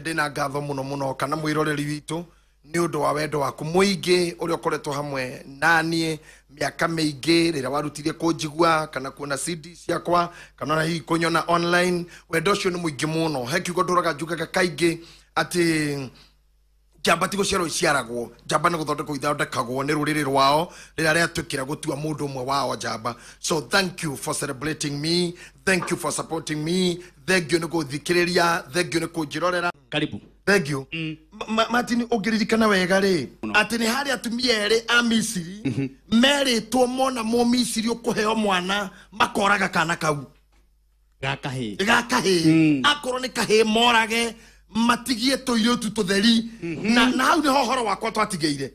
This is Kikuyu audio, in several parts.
Ndĩna ngatho mũno mũno kana mwĩroreri witũ nĩ ũndũ wa wendo waku mũingĩ ũrĩa ũkoretwo hamwe naniĩ mĩaka mĩingĩ rĩrĩa warutirie kũnjigua kana kuona CD ciakwa kana ona hihi kũnyona online. Wendo ũcio nĩ mũingĩ mũno. He kiugo ndũraga njugaga kaingĩ atĩ njamba ti gũciarwo iciaragwo, njamba nĩ gũthondekwo ithondekagwo nĩ rũrĩrĩ rwao rĩrĩa rĩatuĩkĩra gũtua mũndũ ũmwe wao njamba. So thank you for celebrating me, thank you for supporting me, thank you nĩ gũthikĩrĩria, thank you nĩ kũnjĩrorera. Karibu. Thank you. Martin, ũngĩririkana wega rĩ, atĩ nĩ harĩ atumia erĩ a Misiri merĩtwo mona Mũmisiri ũkũheo mwana makoraga kana kau Ga kahĩĩ. Ga kahĩĩ. Akorwo nĩ kahĩĩ morage matigie tũirĩtu tũtheri. Na hau nĩho ũhoro wakwa twatigĩire.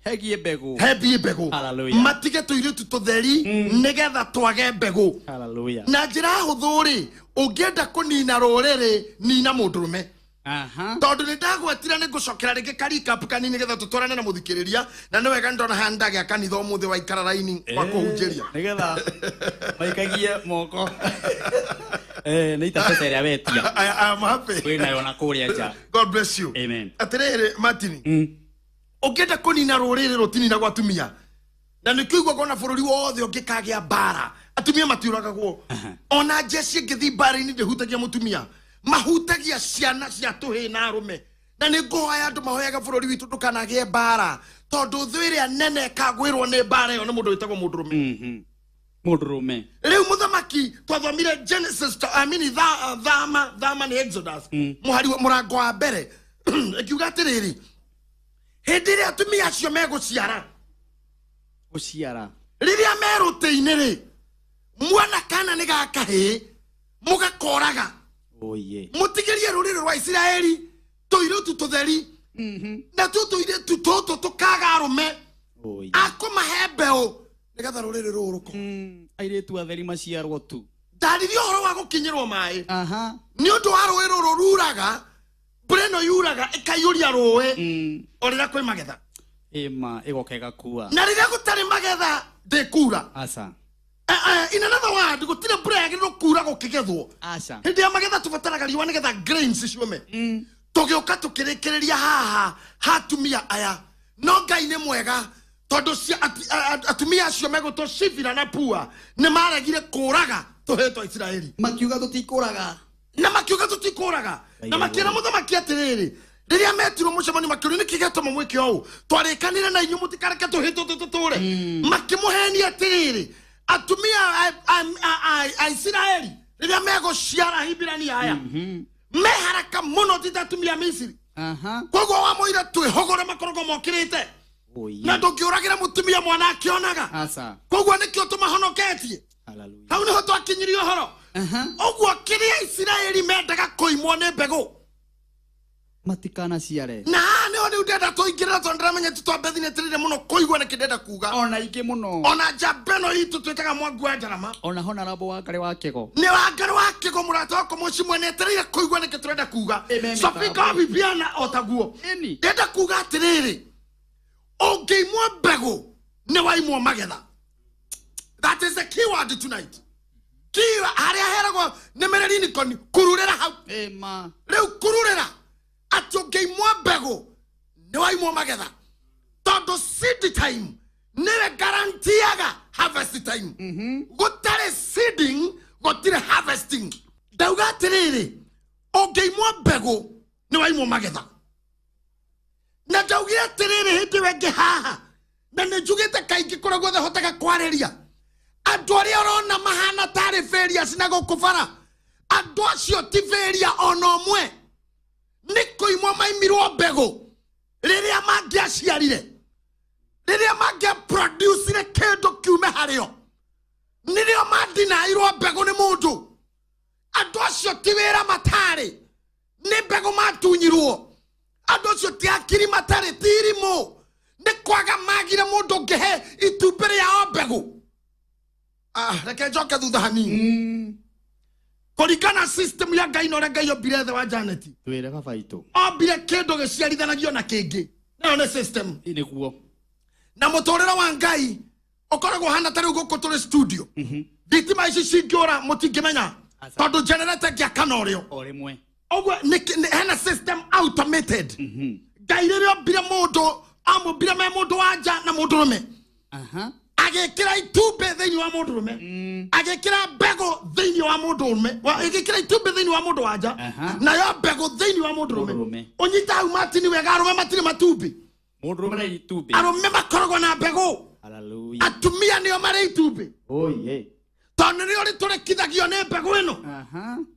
Hegie mbegũ. Hegie mbegũ. Hallelujah. Matige tũirĩtu tũtheri nĩgetha twage mbegũ. Hallelujah. Na njĩra hũthũ rĩ, ũngĩenda kũnina rũrĩrĩ, nina mũndũrũme. Tondũ nĩ ndagwetire nĩ ngũcokera rĩngĩ ka recap kanini nĩgetha tũtwarane na mũthikĩrĩria, na nĩ wega nĩndona haha nĩndagĩa kanitha ũmũthĩ waikara raini wa kũhunjĩria. Nĩgetha maikagie moko. Nĩ itapeta ĩrĩa wetia. I am happy. Wĩ nayo na kũrĩa nja. God bless you. Amen. Atĩrĩrĩ Martin, ũngĩenda kũnina rũrĩrĩ rũtininagwo atumia, na nĩkĩo iguaga ona bũrũri wothe ũngĩkagĩa mbara atumia matiũragagwo. Ona jeshi ĩngĩthiĩ mbara-inĩ ndĩhutagia mũtumia, mahutagia ciana cia tũhĩĩ na arũme. Na nĩ ngũhoya andũ mahoyaga bũrũri witũ ndũkanagĩe mbara, tondũ thũ ĩrĩa nene ĩkagwĩrwo nĩ mbara ĩyo nĩ mũndũ wĩtagwo mũndũrũme. Mũndũrũme. Rĩu mũthamaki twathomire Genesis, I mean, thama, thama nĩ Exodus. Mũhari wa, mũrango wa mbere. Ĩkiuga atĩrĩrĩ, hĩndĩ ĩrĩa atumia acio megũciara, Gũciara. Rĩrĩa merũtĩ-inĩ rĩ, mwana kana nĩ gakahĩĩ, mũgakoraga. Oye. Mũtigĩrie rũrĩrĩ rwa Isiraeli tũirĩtu tũtheri. Na tu tũirĩtu tũtũ tũkaga arũme. Oye. Akũmahe mbeũ nĩgetha rũrĩrĩ rũrũ rũkũre. Airĩtu atheri maciarwo tu. Ndarĩria ũhoro wa gũkinyĩrwo maĩ. Nĩ ũndũ wa rũĩ rũrũ ruraga, mbura ĩno yuraga ĩkaiyũria rũĩ. O rĩrĩa kwĩ magetha. Ĩma, ĩgoka ĩgakua. Na rĩrĩa gũtarĩ magetha ndĩkura. Aca. In another word, gũtirĩ mbura yagĩrĩirwo kura gũkĩgethwo. Aca. Hĩndĩ ya magetha tũbataraga riũa nĩgetha grains ciũme. Tũgĩũka tũkĩrĩkĩrĩria haha hatumia aya. No Ngai nĩ mwega tondũ atumia acio megũtwo Shifira na Pua nĩ maregire kũraga tũhĩĩ twa Isiraeli. Makiuga tũtikũraga. Na makiuga tũtikũraga. Na makĩra mũthamaki atĩrĩrĩ, rĩrĩa metirwo mũcemanio makĩũrio nĩkĩ gĩatũma mwĩke ũũ, twarĩkanire na inyuĩ mũtikareke tũhĩĩ tũtũ tũtũre. Makĩmũhenia atĩrĩrĩ, atumia a Isiraeli rĩrĩa megũciara Ahibirania aya, me haraka mũno ti ta atumia a Misiri. Koguo wamũire twĩhũgũre makoragwo mokĩrĩte. Na ndũngĩũragĩra mũtumia mwana akĩonaga. Koguo nĩkĩo tũmahonoketie. Hallelujah. Hau nĩho twakinyirie ũhoro. Ũguo kĩrĩa Isiraeli mendaga kũimwo nĩ mbegũ. Matikanaciare. Na haha nĩho rĩu ndĩrenda tũingĩrĩre tondũ ndĩramenya ti twambe thinĩtĩrĩire mũno kũigua nĩkĩ ndĩrenda kuga. Ona ingĩ mũno. Ona njamba ĩno itũ twĩtaga Mwangi wa Njarama. Ona Honorable Wangari wa Kĩgo. Nĩ Wangari wa Kĩgo mũrata wakwa mũciĩ mwene etereire kũigua nĩkĩ tũrenda kuga. Amen. Sofika wa Bibiana o taguo. Ĩni. Ndĩrenda kuga atĩrĩrĩ, ũngĩimwo mbegũ nĩ waimwo magetha. That is the key word tonight. Key harĩa heragwo nĩ Mary Lincoln, kururĩra hau. Ĩma. Rĩu kururĩra atĩ ũngĩimwo mbegũ nĩ waimwo magetha. Tondũ seed time nĩwe guaranteeaga harvest time. Gũtarĩ seeding, gũtirĩ harvesting. Ndauga atĩrĩrĩ, ũngĩimwo mbegũ nĩ waimwo magetha. Na ndaugire atĩrĩrĩ hĩndĩ ĩyo ĩngĩ haha, na nĩ njugĩte kaingĩ kũrĩa guothe hotaga kwarĩria, andũ arĩa ũrona mahana tarĩ failures na gũkũ bara, andũ acio ti failure ona ũmwe. Nĩ kũimwo maimirwo mbegũ rĩrĩa mangĩaciarire, rĩrĩa mangĩaproducire kĩndũ kiume harĩo, nĩrĩo mandinairwo mbegũ nĩ mũndũ. Andũ acio ti wĩra matarĩ, nĩ mbegũ matunyirwo. Andũ acio ti akiri matarĩ, ti irimũ, nĩ kwaga magire mũndũ ũngĩhe itumbĩ rĩao mbegũ. Reke njoke thutha hanini. Kũringana system ya Ngai na ũrĩa Ngai ombire thĩ wa Janet. Twĩre baba itũ. Ombire kĩndũ gĩciarithanagio na kĩngĩ. Nayo nĩ system. Ĩ, nĩguo. Na mũtũrĩre wa Ngai ũkoragwo ũhana ta rĩu gũkũ tũrĩ studio. Thitima ici cingĩũra mũtingĩmenya. Aca. Tondũ generator ĩngĩakana ũrĩo. O rĩmwe. Oguo hena system automated. Ngai rĩrĩa ombire mũndũ amũmbire me mũndũ wa nja na mũndũrũme. Agĩkĩra itumbĩ thĩinĩ wa mũndũrũme, agĩkĩra mbegũ thĩinĩ wa mũndũrũme, agĩkĩra itumbĩ thĩinĩ wa mũndũ wa nja, nayo mbegũ thĩinĩ wa mũndũrũme. Ũnyita hau Martin wega, arũme matirĩ matumbĩ. Mũndũrũme na itumbĩ. Arũme makoragwo na mbegũ. Hallelujah. Atumia nĩo marĩ itumbĩ. Oh yeah. Tondũ nĩrĩo rĩtũrĩkithagio nĩ mbegũ ĩno.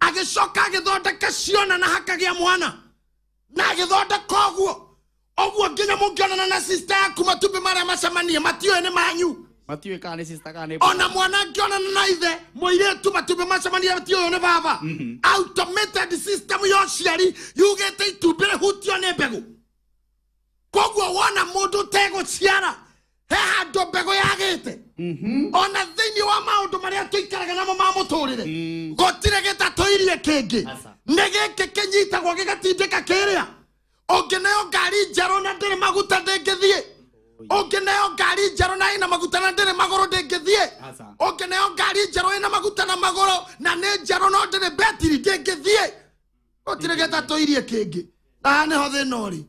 Agĩcoka agĩthondeka ciona na hakagĩa mwana. Na agĩthondeka ũguo. Ũguo nginya mũngĩonana na sister yaku matumbĩ marĩa macemanie matiũĩ nĩ manyu. Matiũĩ kana nĩ sister kana nĩ ona mwana angĩonana na ithe mũirĩtu matumbĩ macemanie matiũĩ nĩ baba. Automated system ya ũciari yugĩte itumbĩ rĩhutio nĩ mbegũ. Koguo wona mũndũ ũtegũciara he handũ mbegũ yagĩte. Ona thĩinĩ wa maũndũ marĩa tũikaraga namo ma mũtũrĩre gũtirĩ gĩtatũirie kĩngĩ. Nĩ gĩkĩ kĩnyitagwo gĩgatindĩka kĩrĩa. Ũngĩneo ngari njerũ na ndĩrĩ maguta ndĩngĩthiĩ. Ũngĩneo ngari njerũ na ĩna maguta na ndĩrĩ magũrũ ndĩngĩthiĩ. Ũngĩneo ngari njerũ ĩna maguta na magũrũ na nĩ njerũ no ndĩrĩ betiri ndĩngĩthiĩ. Gũtirĩ gĩtatũirie kĩngĩ. Na haha nĩho thĩna ũrĩ.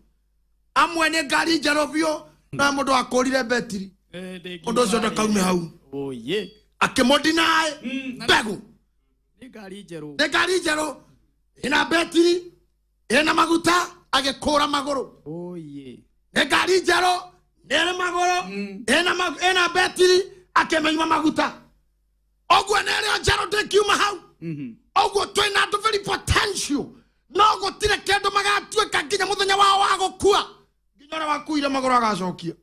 Amwe nĩ ngari njerũ biũ na mũndũ akũrire betiri. Mũndũ ũcio ndakaume hau. Akĩmũdinaĩ mbegũ. Nĩ ngari njerũ. Nĩ ngari njerũ ĩna betiri ĩna maguta agĩkũra magũrũ. Nĩ ngari njerũ nĩ magũrũ ĩna betiri akĩmenywa maguta. Ũguo nĩ ĩrĩa njerũ ndĩkiuma hau. Ũguo twĩna andũ very potential no gũtirĩ kĩndũ magatuĩka nginya mũthenya wao wa gũkua. Nginya ũrĩa wakuire magũrũ agacokia.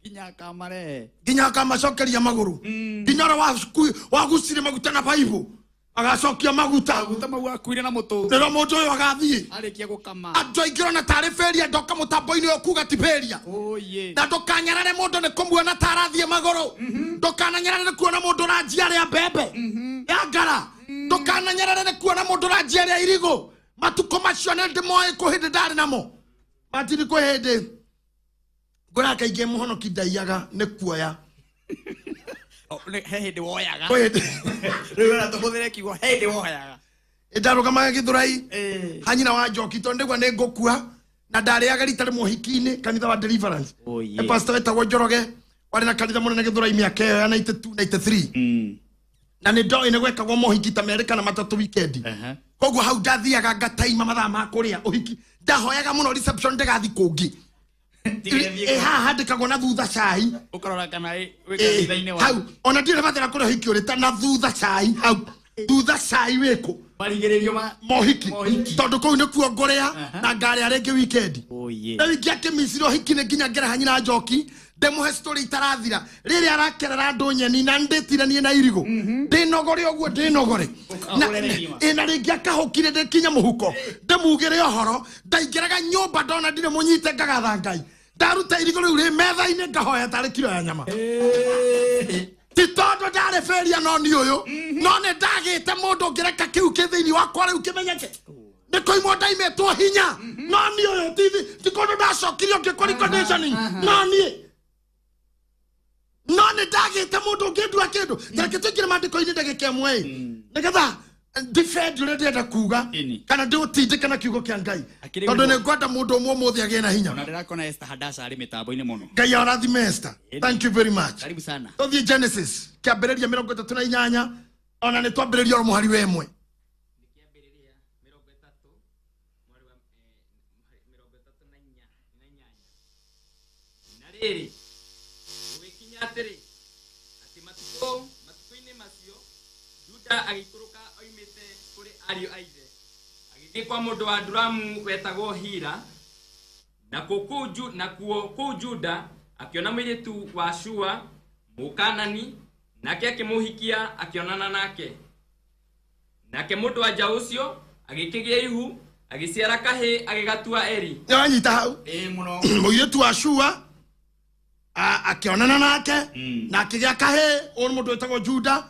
Nginya akamarehe. Nginya akamacokeria magũrũ. Nginya ũrĩa wagucirie maguta na baibũ agacokia maguta. Maguta mau akuire na mũtũ. Rĩrĩa mũndũ ũyũ agathiĩ. Arĩkia gũkama. Andũ aingĩ ũrona tarĩ failure ndoka mũtambo-inĩ ũyũ kuga ti failure. Na ndũkanyarare mũndũ nĩ kũmuona ta arathiĩ magũrũ. Ndũkananyarare nĩ kuona mũndũ ũranjia arĩa mbembe ya ngara. Ndũkananyarare nĩ kuona mũndũ ũranjia arĩa irigũ. Matukũ macio nĩ ndĩmoĩ kwĩ hĩndĩ ndarĩ namo. Matiri kwĩ hĩndĩ ngũraga kaingĩ mũhonoki ndaiyaga nĩ kuoya. He hĩndĩ woyaga. Kwĩ hĩndĩ. Rĩu ona tũhũthĩre kiugo he hĩndĩ woyaga. Ndarũgamaga Gĩthũrai ha nyina wa Njoki tondũ ndĩgua nĩ ngũkua na ndarĩaga rita rĩmwe ũhiki-inĩ kanitha wa Deliverance. He pastor wetagwo Njoroge warĩ na kanitha mũnene Gĩthũrai mĩaka ĩyo ya 92 93. Na nĩ ndoĩ nĩ gwekagwo mohiki ta merĩ kana matatũ weekend. Koguo hau ndathiaga ngataima mathaa ma kũrĩa ũhiki. Ndahoyaga mũno reception ndĩgathiĩ kũngĩ. Haha handĩkagwo na thutha cai. Ũkarora kana wĩ kanitha-inĩ wa hau. Ona ndirĩ batara kũrĩa ũhiki ũrĩ ta na thutha cai hau. Thutha cai wĩkũ? Marigĩrĩrio ma mohiki. Tondũ kũu nĩkuo ngũrĩa na ngarĩa rĩngĩ weekend. Rĩu ingĩakĩmicire ũhiki nĩ nginya ngere ha nyina Njoki ndĩmũhe story itarathira. Rĩrĩa arakerera andũ nyeni na ndĩtiranie na irigũ. Ndĩnogore ũguo ndĩnogore. Na rĩngĩ akahũkire ndĩkinya mũhuko. Ndĩmugĩre ũhoro ndaingĩraga nyũmba ndona ndirĩ mũnyite ngagatha Ngai. Ndaruta irigũ rĩu rĩ metha-inĩ ngahoya tarĩ kiro ya nyama. Ti tondũ ndarĩ failure no niĩ ũyũ. No nĩ ndagĩte mũndũ ũngĩreka kĩu kĩ thĩinĩ wakwa rĩu kĩmenyeke. Nĩ kũimwo ndaimĩtwo hinya. No niĩ ũyũ ti kũndũ ndacokirio ngĩkwo reconditioning. No niĩ. No nĩ ndagĩte mũndũ ũngĩndua kĩndũ. Tareke tũingĩre maandĩko-inĩ ndagĩka ĩmwe ĩ. Nĩgetha defend ũrĩa ndĩrenda kuga kana ndĩũtindĩke na kiugo kĩa Ngai. Tondũ nĩ ngwenda mũndũ ũmwe ũmũthĩ agĩe na hinya. Ona ndĩrakona Esther Hadasha arĩ mĩtambo-inĩ mũno. Ngai arathime Esther. Thank you very much. Karibu sana. Tũthiĩ Genesis kĩambĩrĩria 38 ona nĩ twambĩrĩria oro mũhari wa ĩmwe. Na rĩrĩ gũgĩkinya atĩrĩ atĩ matukũ-inĩ macio Juda agĩikũrũka oimĩte kũrĩ ariũ a ithe agĩthiĩ kwa mũndũ wa Adulamu wetagwo Hira. Nakuo kũu Juda akĩona mũirĩtu wa Shua Mũkanani, nake akĩmũhikia akĩonana nake. Nake mũndũ wa nja ũcio agĩkĩgĩa ihu agĩciara kahĩĩ agĩgatua Eri. Nĩwanyita hau? Ĩĩ mũno. Mũirĩtu wa Shua akĩonana nake na akĩgĩa kahĩĩ, ũyũ nĩ mũndũ wĩtagwo Juda,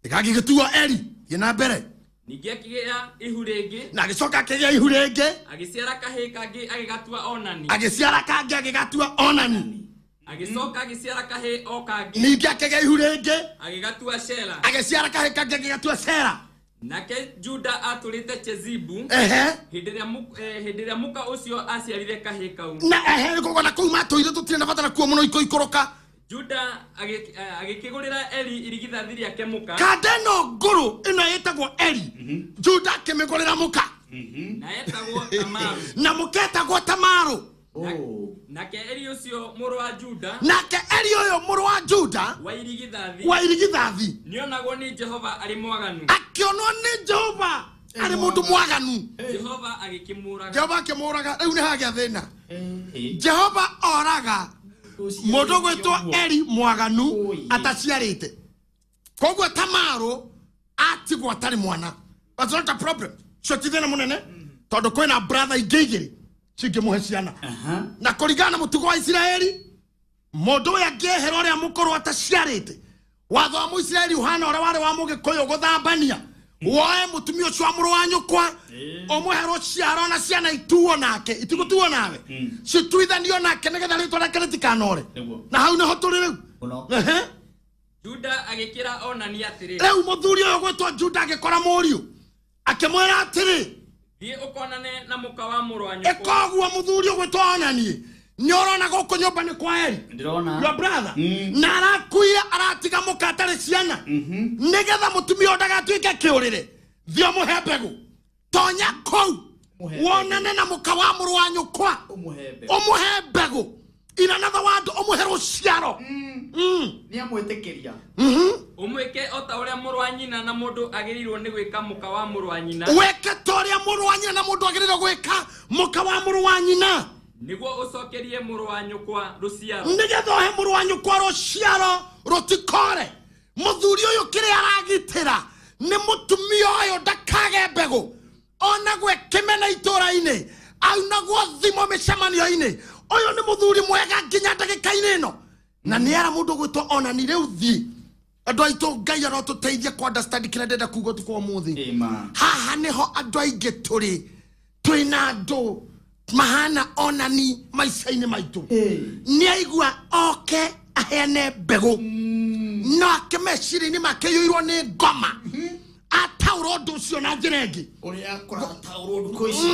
gagĩgĩtuo Eri. Thiĩ na mbere. Ningĩ akĩgĩa ihu rĩngĩ. Na agĩcoka akĩgĩa ihu rĩngĩ. Agĩciara kahĩĩ kangĩ agĩgatua Onani. Agĩciara kangĩ agĩgatua Onani. Agĩcoka agĩciara kahĩĩ o kangĩ. Ningĩ akĩgĩa ihu rĩngĩ. Agĩgatua Shela. Agĩciara kahĩĩ kangĩ agĩgatua Shela. Nake Juda atũrĩte Chezibu hĩndĩ ĩrĩa mũka ũcio aciarire kahĩĩ kau. Na ehe kũgona kũu matũire tũtirĩ na bata na kuo mũno ikũikũrũka. Juda agĩkĩgũrĩra Eri irigithathi rĩake mũka. Kanda ĩno ngũrũ ĩno ĩtagwo Eri. Juda akĩmĩgũrĩra mũka. Na etagwo Tamaru. Na mũka etagwo Tamaru. Nake Eri ũcio mũrũ wa Juda. Nake Eri ũyũ mũrũ wa Juda wa irigithathi. Wa irigithathi. Nĩonagwo nĩ Jehova arĩ mwaganu. Akĩonwo nĩ Jehova arĩ mũndũ mwaganu. Jehova agĩkĩmũraga. Jehova akĩmũraga. Rĩu nĩ hagĩa thĩna. Jehova oraga mũndũ gwĩtwo Eri mwaganu ataciarĩte. Koguo Tamaru atigwo atarĩ mwana. That's not a problem. Cio ti thĩna mũnene tondũ kwĩna brother ingĩ igĩrĩ cingĩmũhe ciana. Na kũringana na mũtugo wa Isiraeli mũndũ ũyũ angĩehera ũrĩa mũkũrũ ataciarĩte, watho wa Mũisiraeli ũhana ũrĩa warĩ wa Mũgĩkũyũ gũthambania, woe mũtumia ũcio wa mũrũ wa nyũkwa ũmũhe rũciaro na ciana ituo nake, itigũtuo nawe, cituithanio nake nĩgetha rĩtwa rĩake rĩtikanore. Na hau nĩho tũrĩ rĩu. Juda agĩkĩra Onani atĩrĩ. Rĩu mũthuri ũyũ gwĩtwo Juda agĩkora mũriũ akĩmwĩra atĩrĩ, thiĩ ũkonane na mũka wa mũrũ wa nyũkwa. Ĩkoguo mũthuri ũgwĩtwo Onani nĩ ũrona gũkũ nyũmba nĩ kwa Eri. Ndĩrona. Your brother. Na arakuire aratiga mũka atarĩ ciana. Nĩgetha mũtumia ũyũ ndagatuĩke kĩũrĩrĩ, thiĩ ũmũhe mbegũ. Tonya kũu wonane na mũka wa mũrũ wa nyũkwa ũmũhe mbegũ. In another word, ũmũhe rũciaro. Nĩamwĩtĩkĩria. Ũmwĩke o ta ũrĩa mũrũ wa nyina na mũndũ agĩrĩirwo nĩ gwĩka mũka wa mũrũ wa nyina. Wĩke ta ũrĩa mũrũ wa nyina na mũndũ agĩrĩirwo gwĩka mũka wa mũrũ wa nyina. Nĩguo ũcokerie mũrũ wa nyũkwa rũciaro. Nĩgetha ũhe mũrũ wa nyũkwa rũciaro rũtikore. Mũthuri ũyũ kĩrĩa aragitĩra nĩ mũtumia ũyũ ndakage mbegũ. Onagwo kĩmena itũũra-inĩ, aunagwo thimo mĩcemanio-inĩ. Ũyũ nĩ mũthuri mwega nginya ndagĩka-inĩ ĩno. Na nĩ ara mũndũ gwĩtwo Onani rĩu thiĩ. Andũ aitũ Ngai arotũteithia kũ understand kĩrĩa ndĩrenda kuga ũtukũ wa ũmũthĩ. Haha nĩho andũ aingĩ tũrĩ. Twĩna andũ mahana Onani maica-inĩ maitũ. Nĩ aigua oke aheane mbegũ. No ake meciria-inĩ make iyũirwo nĩ ngoma. Ataũra ũndũ ũcio na njĩra ĩngĩ. Ũrĩa kũrataũrwo thikũ ici.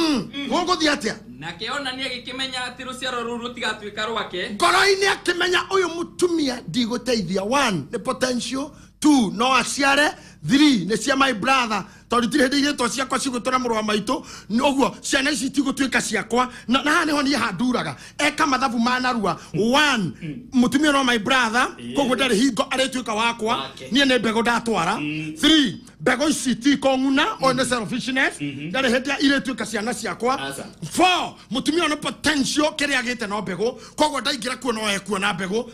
Gũgũthiĩ atĩa? Nake Onani agĩkĩmenya atĩ rũciaro rũu rũtigatuĩka rwake. Ngoro-inĩ akĩmenya ũyũ mũtumia ndigũteithia. 1 nĩ potential, 2 no aciare, 3 nĩ cia my brother tondũ itirĩ hĩndĩ irĩtwa ciakwa cigũtũra mũrũ wa maitũ, ũguo ciana ici itigũtuĩka ciakwa. Na haha nĩho niĩ handuraga. Eka mathabu ma narua. 1 mũtumia no my brother, koguo ndarĩ hingo arĩtuĩka wakwa, niĩ nĩ mbegũ ndatwara. 3 mbegũ ici tikong'una, ũyũ nĩ selfishness, ndarĩ hĩndĩ irĩtuĩka ciana ciakwa. 4 mũtumia no potential kĩrĩa agĩte no mbegũ, koguo ndaingĩra kuo no ekuona mbegũ.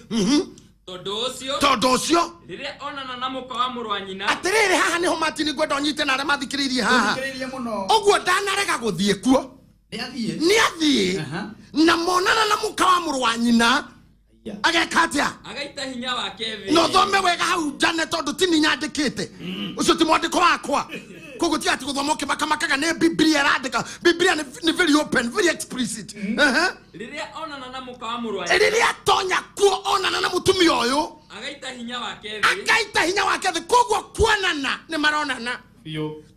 Tondũ ũcio rĩrĩa onana na mũka wa mũrũ wa nyina. Atĩrĩrĩ, haha nĩho Martin ngwenda ũnyite na arĩa mathikĩrĩirie haha. Ũguo ndanarega gũthiĩ kuo. Nĩ athiĩ. Na monana na mũka wa mũrũ wa nyina. Ageka atĩa? Agaita hinya wake thĩ. No thome wega hau njane tondũ ti niĩ nyandĩkĩte. Ũcio ti mwandĩko wakwa. Koguo ti atĩ gũthoma ũkĩmakamakaga nĩ Biblia ĩrandĩka. Biblia nĩ very open, very explicit. Rĩrĩa onana na mũka wa mũrũ wa nyina. Rĩrĩa atonya kuo onana na mũtumia ũyũ. Agaita hinya wake thĩ. Agaita hinya wake thĩ. Koguo kuonana nĩ maronana.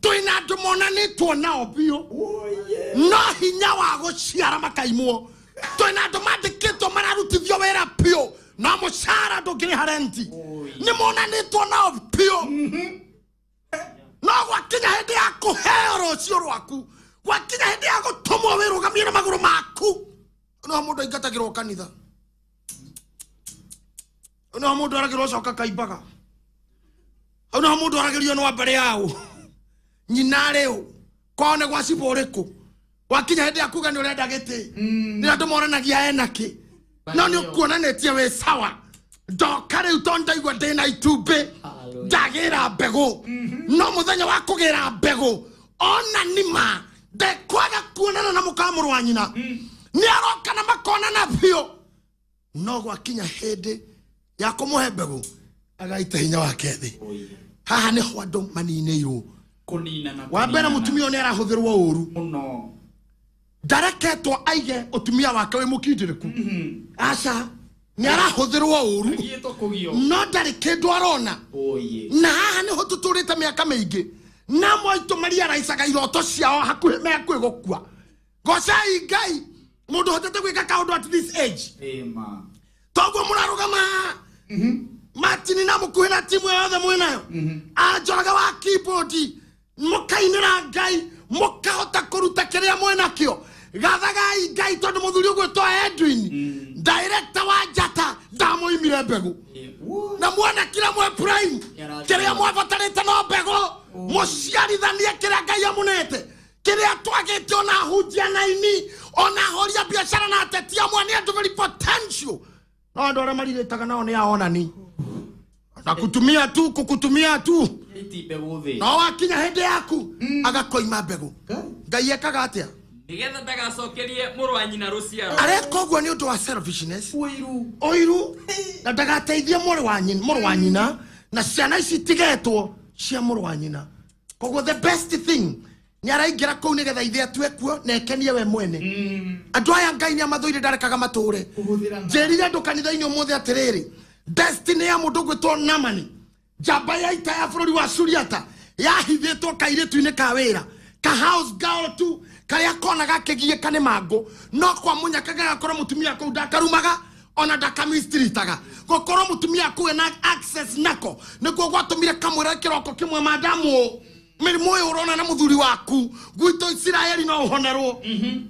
Twĩna andũ monanĩtwo nao biũ. No hinya wa gũciara makaimwo. Twĩna andũ mandĩkĩtwo mararutithio wĩra biũ. No mũcara ndũngĩrĩha renti. Nĩ monanĩtwo nao biũ. No gwakinya hĩndĩ ya kũheo rũciũ rwaku, gwakinya hĩndĩ ya gũtũmwo wĩrũgamie na magũrũ maku, no mũndũ aingatagĩrwo kanitha. No mũndũ aragĩrwo coka kaimbaga. No mũndũ aragĩrio nĩ wa mbere yao. Nyina rĩu kwao nĩ gwa cibũ ũrĩkũ. Gwakinya hĩndĩ ya kuga nĩ ũrenda gĩtĩ, nĩ andũ moranagia ena kĩ. No nĩ ũkuonanĩtie wĩ sawa. Ndoka rĩu tondũ ndaigua ndĩna itumbĩ, ndagĩra mbegũ. No mũthenya wa kũgĩra mbegũ, ona nĩma ndekwaga kuonana na mũka wa mũrũ wa nyina. Nĩ aroka na makonana biũ. No gwakinya hĩndĩ ya kũmũhe mbegũ, agaita hinya wake thĩ. Haha nĩho andũ maninĩirwo. Wa mbere mũtumia ũyũ nĩ arahũthĩrwo ũru. Ndareketwo aige ũtumia wake wĩ mũkindĩrĩku. Aca, nĩ arahũthĩrwo ũru. No ndarĩ kĩndũ arona. Na haha nĩho tũtũrĩte mĩaka mĩingĩ. Na moito maria raicaga iroto ciao hakuhi me hakuhi gukua. Gocai Ngai mundu hotete gwika kaundu at this age. Ema. Toguo murarugama. Martin na mukuhi na timu yothe mwinayo. Anjoraga wa keyboard mukainira Ngai mukahota kuruta kiria mwenakio. Gathagai Ngai tondu muthuri ugwitwo Edwin director wa Njata ndamuimire mbegu. Na mwana kila mwe prime kiria mwabatarite no mbegu muciarithanie kiria Ngai amunete kiria twagite ona hunjia na ini ona horia biashara na ateti amwe ni andu very potential. No andu aria mariritaga nao ni aonani na kutumia tu kukutumia tu iti mbegu thi no wakinya hindi yaku agakoima mbegu. Ngai ekaga atia nigetha ndagacokerie mũrũ wa nyina rũciaro. Areka ũguo nĩ ũndũ wa selfishness, ũiru ũiru, na ndagateithie mũrũ wa nyina, mũrũ wa nyina na ciana ici itigetwo cia mũrũ wa nyina. Koguo the best thing nĩ araingĩra kũu nĩgetha ithe atue kuo na ekenie we mwene. Andũ aya Ngai nĩ amathũire ndarekaga matũre. Njĩrire andũ kanitha-inĩ ũmũthĩ atĩrĩrĩ, destiny ya mũndũ ũgwĩtwo Namani, njamba ya ita ya bũrũri wa Suriata, yahithĩtwo kairĩtu-inĩ ka wĩra ka house girl tu karia konaga gakĩgiĩka nĩ mangũ, no kwa mũnyaka gagakorwo mũtumia kũu ndakarumaga ona ndakamistreataga. Gũkorwo mũtumia kũu ena access nako nĩkuo gwatũmire kamwĩra kĩroko kĩmwe, madamu mĩrimũ ũyũ ũrona na mũthuri waku gwitũ Isiraeli no ũhonerwo.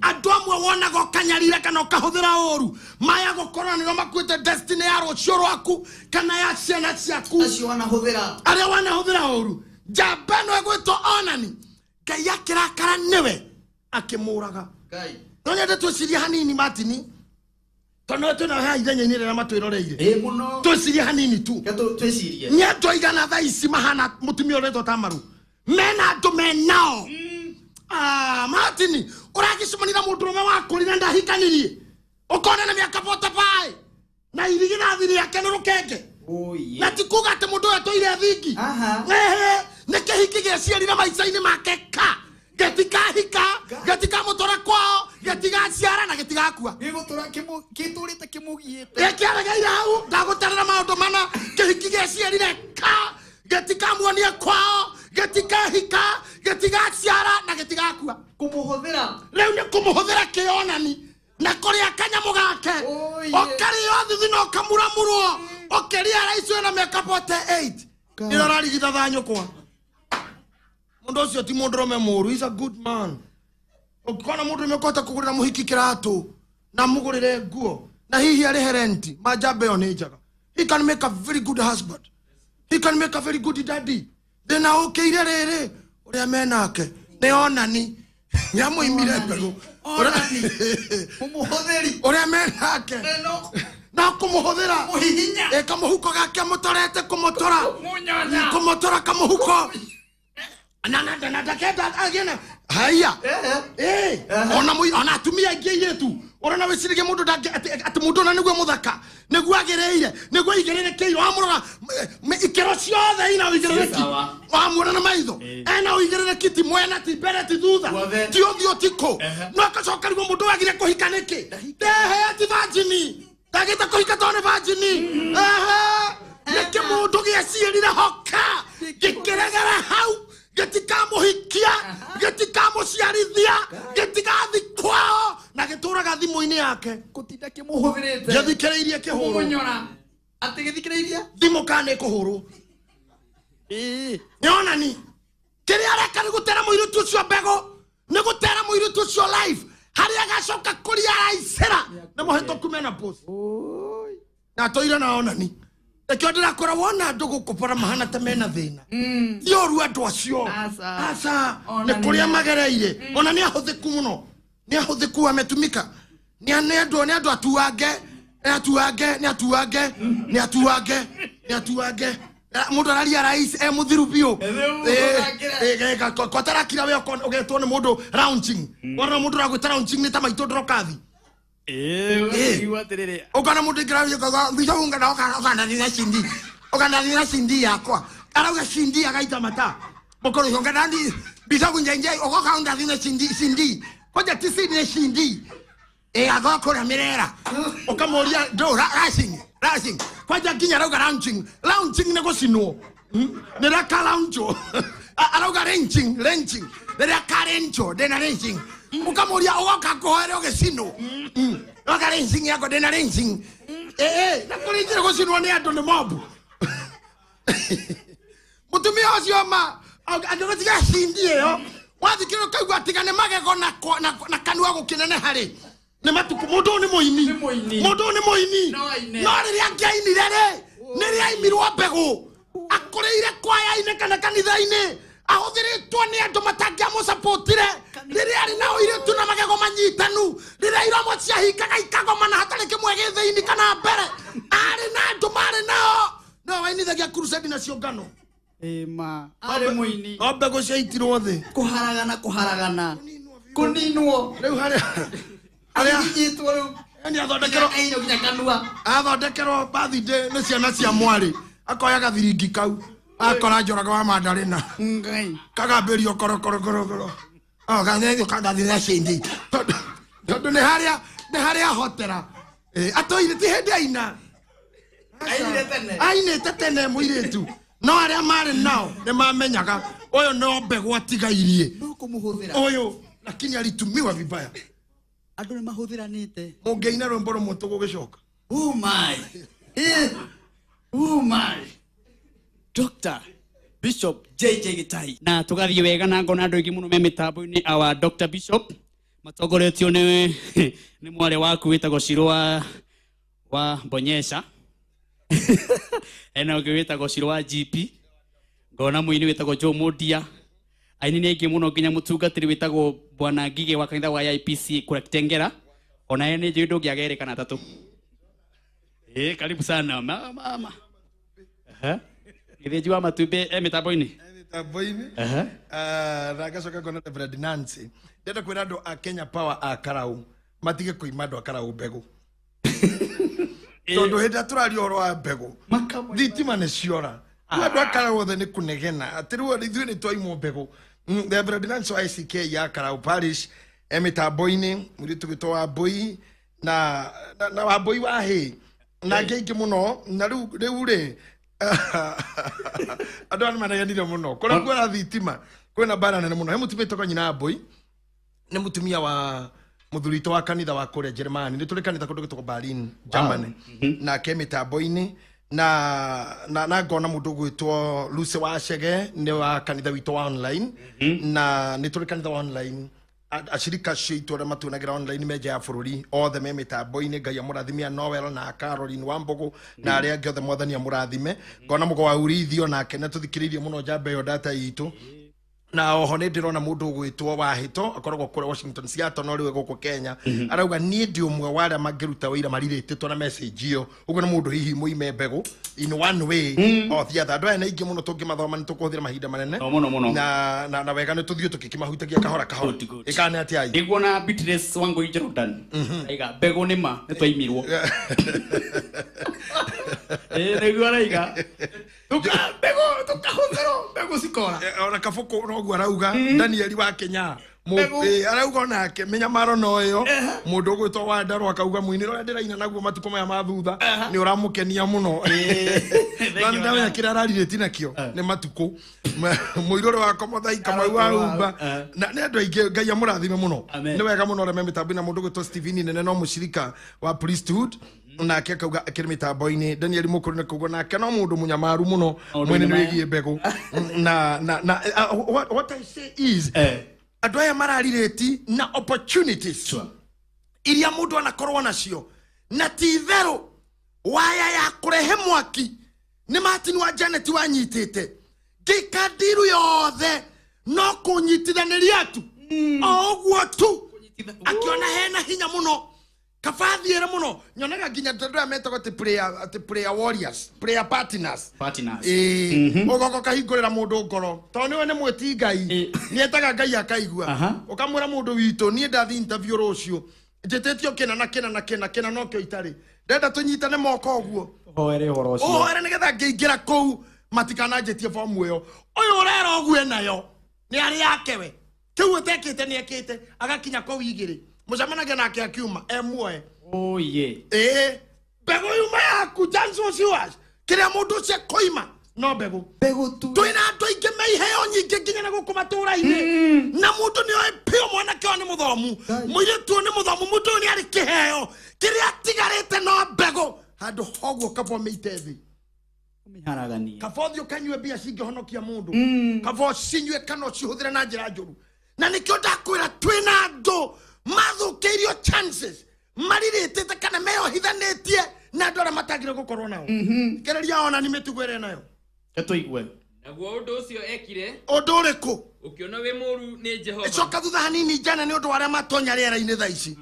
Andũ amwe wonaga ũkanyarira kana ũkahũthĩra ũru maya gũkorwo nĩo makuĩte destiny ya rũciũ rwaku kana ya ciana ciaku acio wanahũthĩra arĩa wanahũthĩra ũru. Njamba ĩno ĩgwĩtwo Onani, Ngai akĩrakara nĩwe akĩmũraga. No nyende twĩcirie hanini Martin, tondũ twĩna haha ithenya-inĩ rĩrĩa matwĩroreire. Twĩcirie hanini tu. Twĩcirie. Nĩ andũ aigana thaa ici mahana mũtumia ũretwo Tamaru mena andũ menao. Martin, ũragĩcemania na mũndũrũme wakũrire ndahikanirie ũkona na mĩaka 45 na irigithathi rĩake nĩ rũkenge. Na ti kuga atĩ mũndũ ũyũ atũire thingi. Nĩ kĩhiki gĩaciarire maica-inĩ make ka gĩtikahika, gĩtikamũtwara kwao, gĩtigaciara na gĩtigakua. Gĩgũtũra kĩtũrĩte kĩmũgiĩte. Gĩkĩaregeire hau ndagũtarĩra maũndũ mana. Kĩhiki gĩaciarire ka gĩtikamuonia kwao, gĩtikahika, gĩtigaciara na gĩtigakua. Kũmũhũthĩra rĩu nĩ kũmũhũthĩra kĩonani na kũrĩa kanyamũ gake ũkarĩo thithi na ũkamuramurwo ũkĩrĩa raici wĩna mĩaka 48 nĩrĩo ũrarigithatha nyũkwa. Mũndũ ũcio ti mũndũrũme mũũru, he's a good man. Ũngĩkona mũndũrũme ũkũhota kũgũrĩra mũhiki kĩratũ na mũgũrĩre nguo na hihi arĩhe renti, manjamba ĩyo nĩ njega. He can make a very good husband. He can make a very good daddy. Thĩna ũkĩire rĩrĩ ũrĩa menake nĩ onani nĩamũimire mbegũ mũmũhũthĩri ũrĩa menake na kũmũhũthĩra kamũhuko gake mũtorete kũmũtora kũmũtora kamũhuko na ndakenda agĩe haya. Ona atumia aingĩ airĩtu ũrona wĩciragia mũndũ atĩ mũndũ ona nĩguo mũthaka nĩguo agĩrĩire nĩguo aigĩrĩrĩkĩire wamũrora ikĩro ciothe ina ũigĩrĩrĩki wamuona na maitho ena ũigĩrĩrĩki ti mwena ti mbere ti thutha ti ũthiũ ti kũ no akacoka rĩguo mũndũ wagire kũhika nĩkĩ ehe ti virgin ndagĩte kũhika tondũ nĩ virgin ehe nĩkĩ mũndũ gĩaciarire hoka gĩkĩregera hau gĩtikamũhikia gĩtikamũciarithia gĩtigathi kwao na gĩtũraga thimũ-inĩ yake gũtinda kĩmũhũthĩrĩte gĩthikĩrĩirie kĩhũrwo atĩ gĩthikĩrĩirie thimũ kana nĩ ĩkũhũrwo. Nĩ onani kĩrĩa areka nĩ gũtera mũirĩtu ũcio mbegũ, nĩ gũtera mũirĩtu ũcio life harĩa agacoka kũrĩa araicĩra nĩ mũhĩtũku mena post na atũire na onani. Ekio ndĩrakora wona andũ gũkũ bara mahana ta mena thĩna ti ũru andũ acio aca nĩ kũrĩa magereire. Ona nĩ ahũthĩku mũno, nĩ ahũthĩku ametumika nĩ andũ atuange nĩ atuange nĩ atuange nĩ atuange nĩ atuange. Mũndũ araria rais e mũthiru biũ kwatarakira we ũgetwo nĩ mũndũ launching wona mũndũ ũragwĩta launching nĩ ta maitũ ndorokathi. Ũkona mũndũ ingĩra ũkandathina cindi yakwa arauga cindi agaita mata mũkũrũ ũcio ngandandi mbica kunjenje ũgoka ũndathina cindi cindi kwanja ti cindi nĩ cindi agokũrĩa mĩrera ũkamũria ndũ racing racing kwanja nginya arauga launching launching nĩ gũcinwo nĩ raka launchwo Arauga wrenching rĩrĩa karencho ndĩna wrenching ũkamũria ũgoka kũhoere ũgĩcinwo oka wrenching yako ndĩna wrenching na kũrĩ njĩra gũcinwo nĩ andũ nĩ mobu mũtumia ũcio ma angĩgũtiga cindi ĩyo wathikĩrĩria ũkaigua atiga nĩ magego na kanua gũkĩneneha rĩ nĩ matukũ mũndũ ũyũ nĩ mũini mũndũ ũyũ nĩ mũini no rĩrĩa angĩainire rĩ nĩ rĩrĩa aimirwo mbegũ akũrĩire kwaya-inĩ kana kanitha-inĩ ahũthĩrĩtwo nĩ andũ matangĩamũcapotire rĩrĩa arĩ na ũirĩtu na magego manyitanu rĩrĩa iromo ciahingaga ikagomana hatarĩ kĩmwe gĩ thĩinĩ kana mbere arĩ na andũ marĩ nao no wainithagia crusade na ciũngano ĩma arĩ mũini o mbegũ ciaitirwo thĩ kũharagana kũninwo rĩu harĩa arĩa rĩu nĩ athondekerwo nginya kanua athondekerwo birthday nĩ ciana cia mwarĩ akoya gathiringi kau akora Njoroge wa Mandarina ngai kagambĩrio korokorokoro kagathira cindi tondũ nĩ harĩa ahotera atũire ti hĩndĩ aina ainĩte tene mũirĩtu no arĩa marĩ nao nĩ mamenyaga ũyũ no mbegũ atigairie no kũmũhũthĩra ũyũ lakini alitumiwa vibaya andũ nĩ mahũthĩranĩte mũngĩina rwĩmbo rũmwe tũgũgĩcoka oh my oh my Dr. Bishop JJ Gitahi na tugathiĩ wega na ngona andũ aingĩ mũno me mĩtambo-inĩ our Dr. Bishop matongoretio nĩ mwarĩ waku wĩtagwo Shiro wa Bonyesha ena ũngĩ wĩtagwo Shiro wa GP ngona mũini wĩtagwo Joe Modia aini nĩ aingĩ mũno nginya mũtungatĩri wĩtagwo Bwana Ngige wa kanitha wa IPC kũrĩa Kitengera ona ye nĩ njũĩ ndũngĩagerĩkana tatũ karibu sana mama Githĩnji wa matumbĩ e mĩtambo-inĩ na ngacoka ngona Reverend Nancy ndĩrenda kwĩra andũ a Kenya Power a Karau matige kũima andũ a Karau mbegũ tondũ hĩndĩ ĩrĩa tũraria ũhoro wa mbegũ thitima nĩ ciora rĩu andũ a Karau othe nĩ kũnegena atĩ rĩu ithuĩ nĩ twaimwo mbegũ Reverend Nancy wa ICK ya Karau Parish e mĩtambo-inĩ mũirĩtu wĩtwo Wambũi na Wambũi wa hĩ na angĩ aingĩ mũno na rĩu rĩ andũ aya nĩ manegenire mũno kũrĩa kuona thitima kwĩna mbara nene mũno he mũtumia wĩtagwo Nyina Mbũi nĩ mũtumia wa mũthuri witũ wa kanitha wa kũrĩa Jeremani nĩ tũrĩ kanitha kũndũ gwĩtagwo Berlin Germany nake mĩtambo-inĩ na ngona mũndũ ũgwĩtwo Lucy wa Chege nĩ wa kanitha witũ wa online na nĩ tũrĩ kanitha wa online ashirika acio itũ arĩa matuonagira online me nja ya bũrũri othe me mĩtambo-inĩ Ngai amũrathime Noel na Caroline Wambũgũ na arĩa angĩ othe mwathani amũrathime ngona mũgo wa Urithio nake nĩ tũthikĩrĩirie mũno njamba ĩyo data itũ na oho nĩ ndĩrona mũndũ ũgwĩtwo Wahĩto akoragwo kũrĩa Washington Seattle no rĩu gũkũ Kenya arauga niĩ ndĩ ũmwe wa arĩa mangĩruta wĩira marirĩtĩtwo na message ĩyo ũguo nĩ mũndũ hihi mũime mbegũ in one way or the other andũ aya nĩ aingĩ mũno tũngĩmathoma nĩ tũkũhũthĩra mahinda manene na wega nĩ tũthiĩ tũkĩkĩmahutagia kahora kahora ĩkana atĩa ai nĩguona Beatrice Wangũi Jordan aiga mbegũ nĩ ma nĩ twaimirwo nĩguo araiga mbegũ tũkahũthĩrwo mbegũ cikora ona kabũkũ noguo arauga Danieli wa Kenya arauga onake mĩnyamaro no ĩyo mũndũ ũgwĩtwo Wandarũ akauga mũinĩre ũrĩa ndĩraina naguo matukũ maya ma thutha nĩ ũramũkenia mũno no nĩ ndamenya kĩrĩa ararirĩti nakĩo nĩ matukũ mũirũrĩ wa Komothai Kamau wa Humba na nĩ andũ aingĩ Ngai amũrathime mũno nĩ wega mũno ũrĩa me mĩtambo-inĩ na mũndũ ũgwĩtwo Steven Nene no mũcirika wa priesthood nake akauga akĩrĩ mĩtambo-inĩ Daniel Mũkũrũ nĩ kauga nake no mũndũ mũnyamaru mũno mwene nĩ wĩgiĩ mbegũ na what I say is andũ aya mararirĩti na opportunities iria mũndũ anakorwo nacio na ti itherũ waya ya kũrehe mwaki nĩ Martin wa Janet wanyitĩte ngĩka ndiru yothe no kũnyitithanĩria tu o ũguo tu akiona hena hinya mũno kabathiere mũno nyonaga nginya andũ aya metagwo atĩ prayer warriors prayer partners ũgoka ũkahingũrĩra mũndũ ngoro tondũ nĩwe nĩ mwĩti Ngai nĩetaga Ngai akaigua ũkamwĩra mũndũ witũ niĩ ndathiĩ interview rũciũ njĩtĩtio kĩna na kĩna na kĩna kĩna nokĩo itarĩ ndenda tũnyitane moko ũguo ũhoere ũhoro ũcio ũhoere nĩgetha ngĩingĩra kũu matikananjĩtie bomu ĩyo ũyũ ũrera ũguo enayo nĩ arĩ yake we kĩu ũtekĩte nĩ ekĩte agakinya kũu igĩrĩ mũcemanagia nake akiuma emuoe oye mbegũ yuma yaku chance was yours kĩrĩa mũndũ ũcio akoima No mbegũ. Mbegũ tu. Twĩna andũ aingĩ me iheo nyingĩ nginya na gũkũ matũũra-inĩ. Na mũndũ nĩ oĩ piũ mwanake ũyũ nĩ mũthomu. Mũirĩtu ũyũ nĩ mũthomu, mũndũ ũyũ nĩ arĩ kĩheo. Kĩrĩa atigarĩte no mbegũ. Handũ hoguo kaba ũmĩite thĩ. Ũmĩharaganie. Kaba ũthiĩ ũkanyue mbia cingĩhonokia mũndũ. Kaba ũcinyue kana ũcihũthĩre na njĩra njũru. Na nĩkĩo ndakwĩra twĩna andũ mathũkĩirio chances marirĩtĩte kana meyohithanĩtie na andũ arĩa matagĩrĩire gũkorwo nao. Kereria ona nĩ mĩtugo ĩrĩa nayo. Tũigue. Naguo ũndũ ũcio ekire ũndũ ũrĩkũ ũkĩona wĩ mũũru nĩ Jehova. Coka thutha hanini njana nĩ ũndũ wa arĩa matonya rĩera-inĩ thaa ici.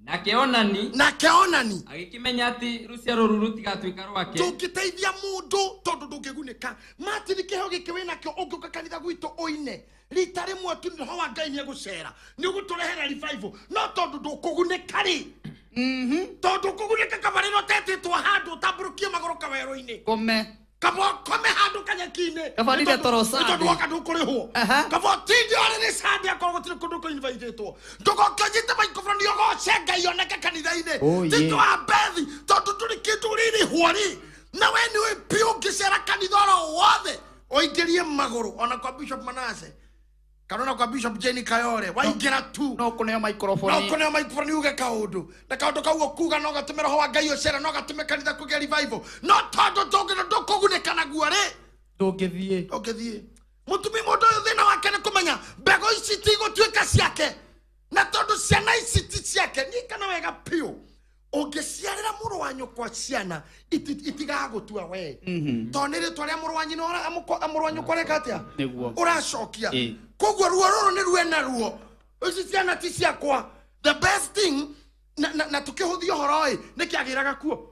Nake Onani agĩkĩmenya atĩ rũciaro rũu rũtigatuĩka rwake. Tũngĩteithia mũndũ tondũ ndũngĩgunĩka. Martin kĩheo gĩkĩ wĩnakĩo ũngĩũka kanitha gwitũ ũine rita rĩmwe tu roho wa Ngai nĩegũcera nĩ ũgũtũrehera revival no tondũ ndũkũgunĩka rĩ tondũ ũkũgunĩka kaba rĩrĩa ũtetĩtwo handũ ũtambũrũkie magũrũ kawerũ-inĩ kome kaba ũkome handũ kanyeki-inĩ Kaba rĩrĩa toro Sunday. tondũ woka ndũkũrĩhwo kaba ũtinde ũrĩrĩ Sunday akorwo gũtirĩ kũndũ kũ-invitĩtwo ndũgoke ũnyite microphone ũgoce Ngai oneke kanitha-inĩ tito wa Bethi tondũ ndũrĩ kĩndũ ũrĩrĩhwo rĩ na we nĩ ũĩ piũ ũngĩcera kanitha oro wothe ũingĩrie magũrũ ona kwa Bishop Manase kana ona kwa Bishop Jenny Kayore waingĩra tu no kũneo microphone no kũneo microphone uge kaũndũ na kaũndũ kau ũkuga no gatũme roho wa Ngai ũcere no gatũme kanitha kũgĩa revival no tondũ ndũkũgunĩka naguo rĩ ndũngĩthiĩ mũtumia mũndũ ũyũ thĩna wake nĩ kũmenya mbegũ ici tigũtuĩka ciake na tondũ ciana ici ti ciake niĩ kana wega piũ ũngĩciarĩra mũrũ wa nyũkwa ciana itigagũtua we tondũ nĩ rĩtwa rĩa mũrũ wa nyina mũrũ wa nyũkwa reka atĩa ũracokia koguo ruo rũrũ nĩ ruena ruo ici ciana ti ciakwa the best thing na tũkĩhũthia ũhoro ĩ nĩ kĩagĩraga kuo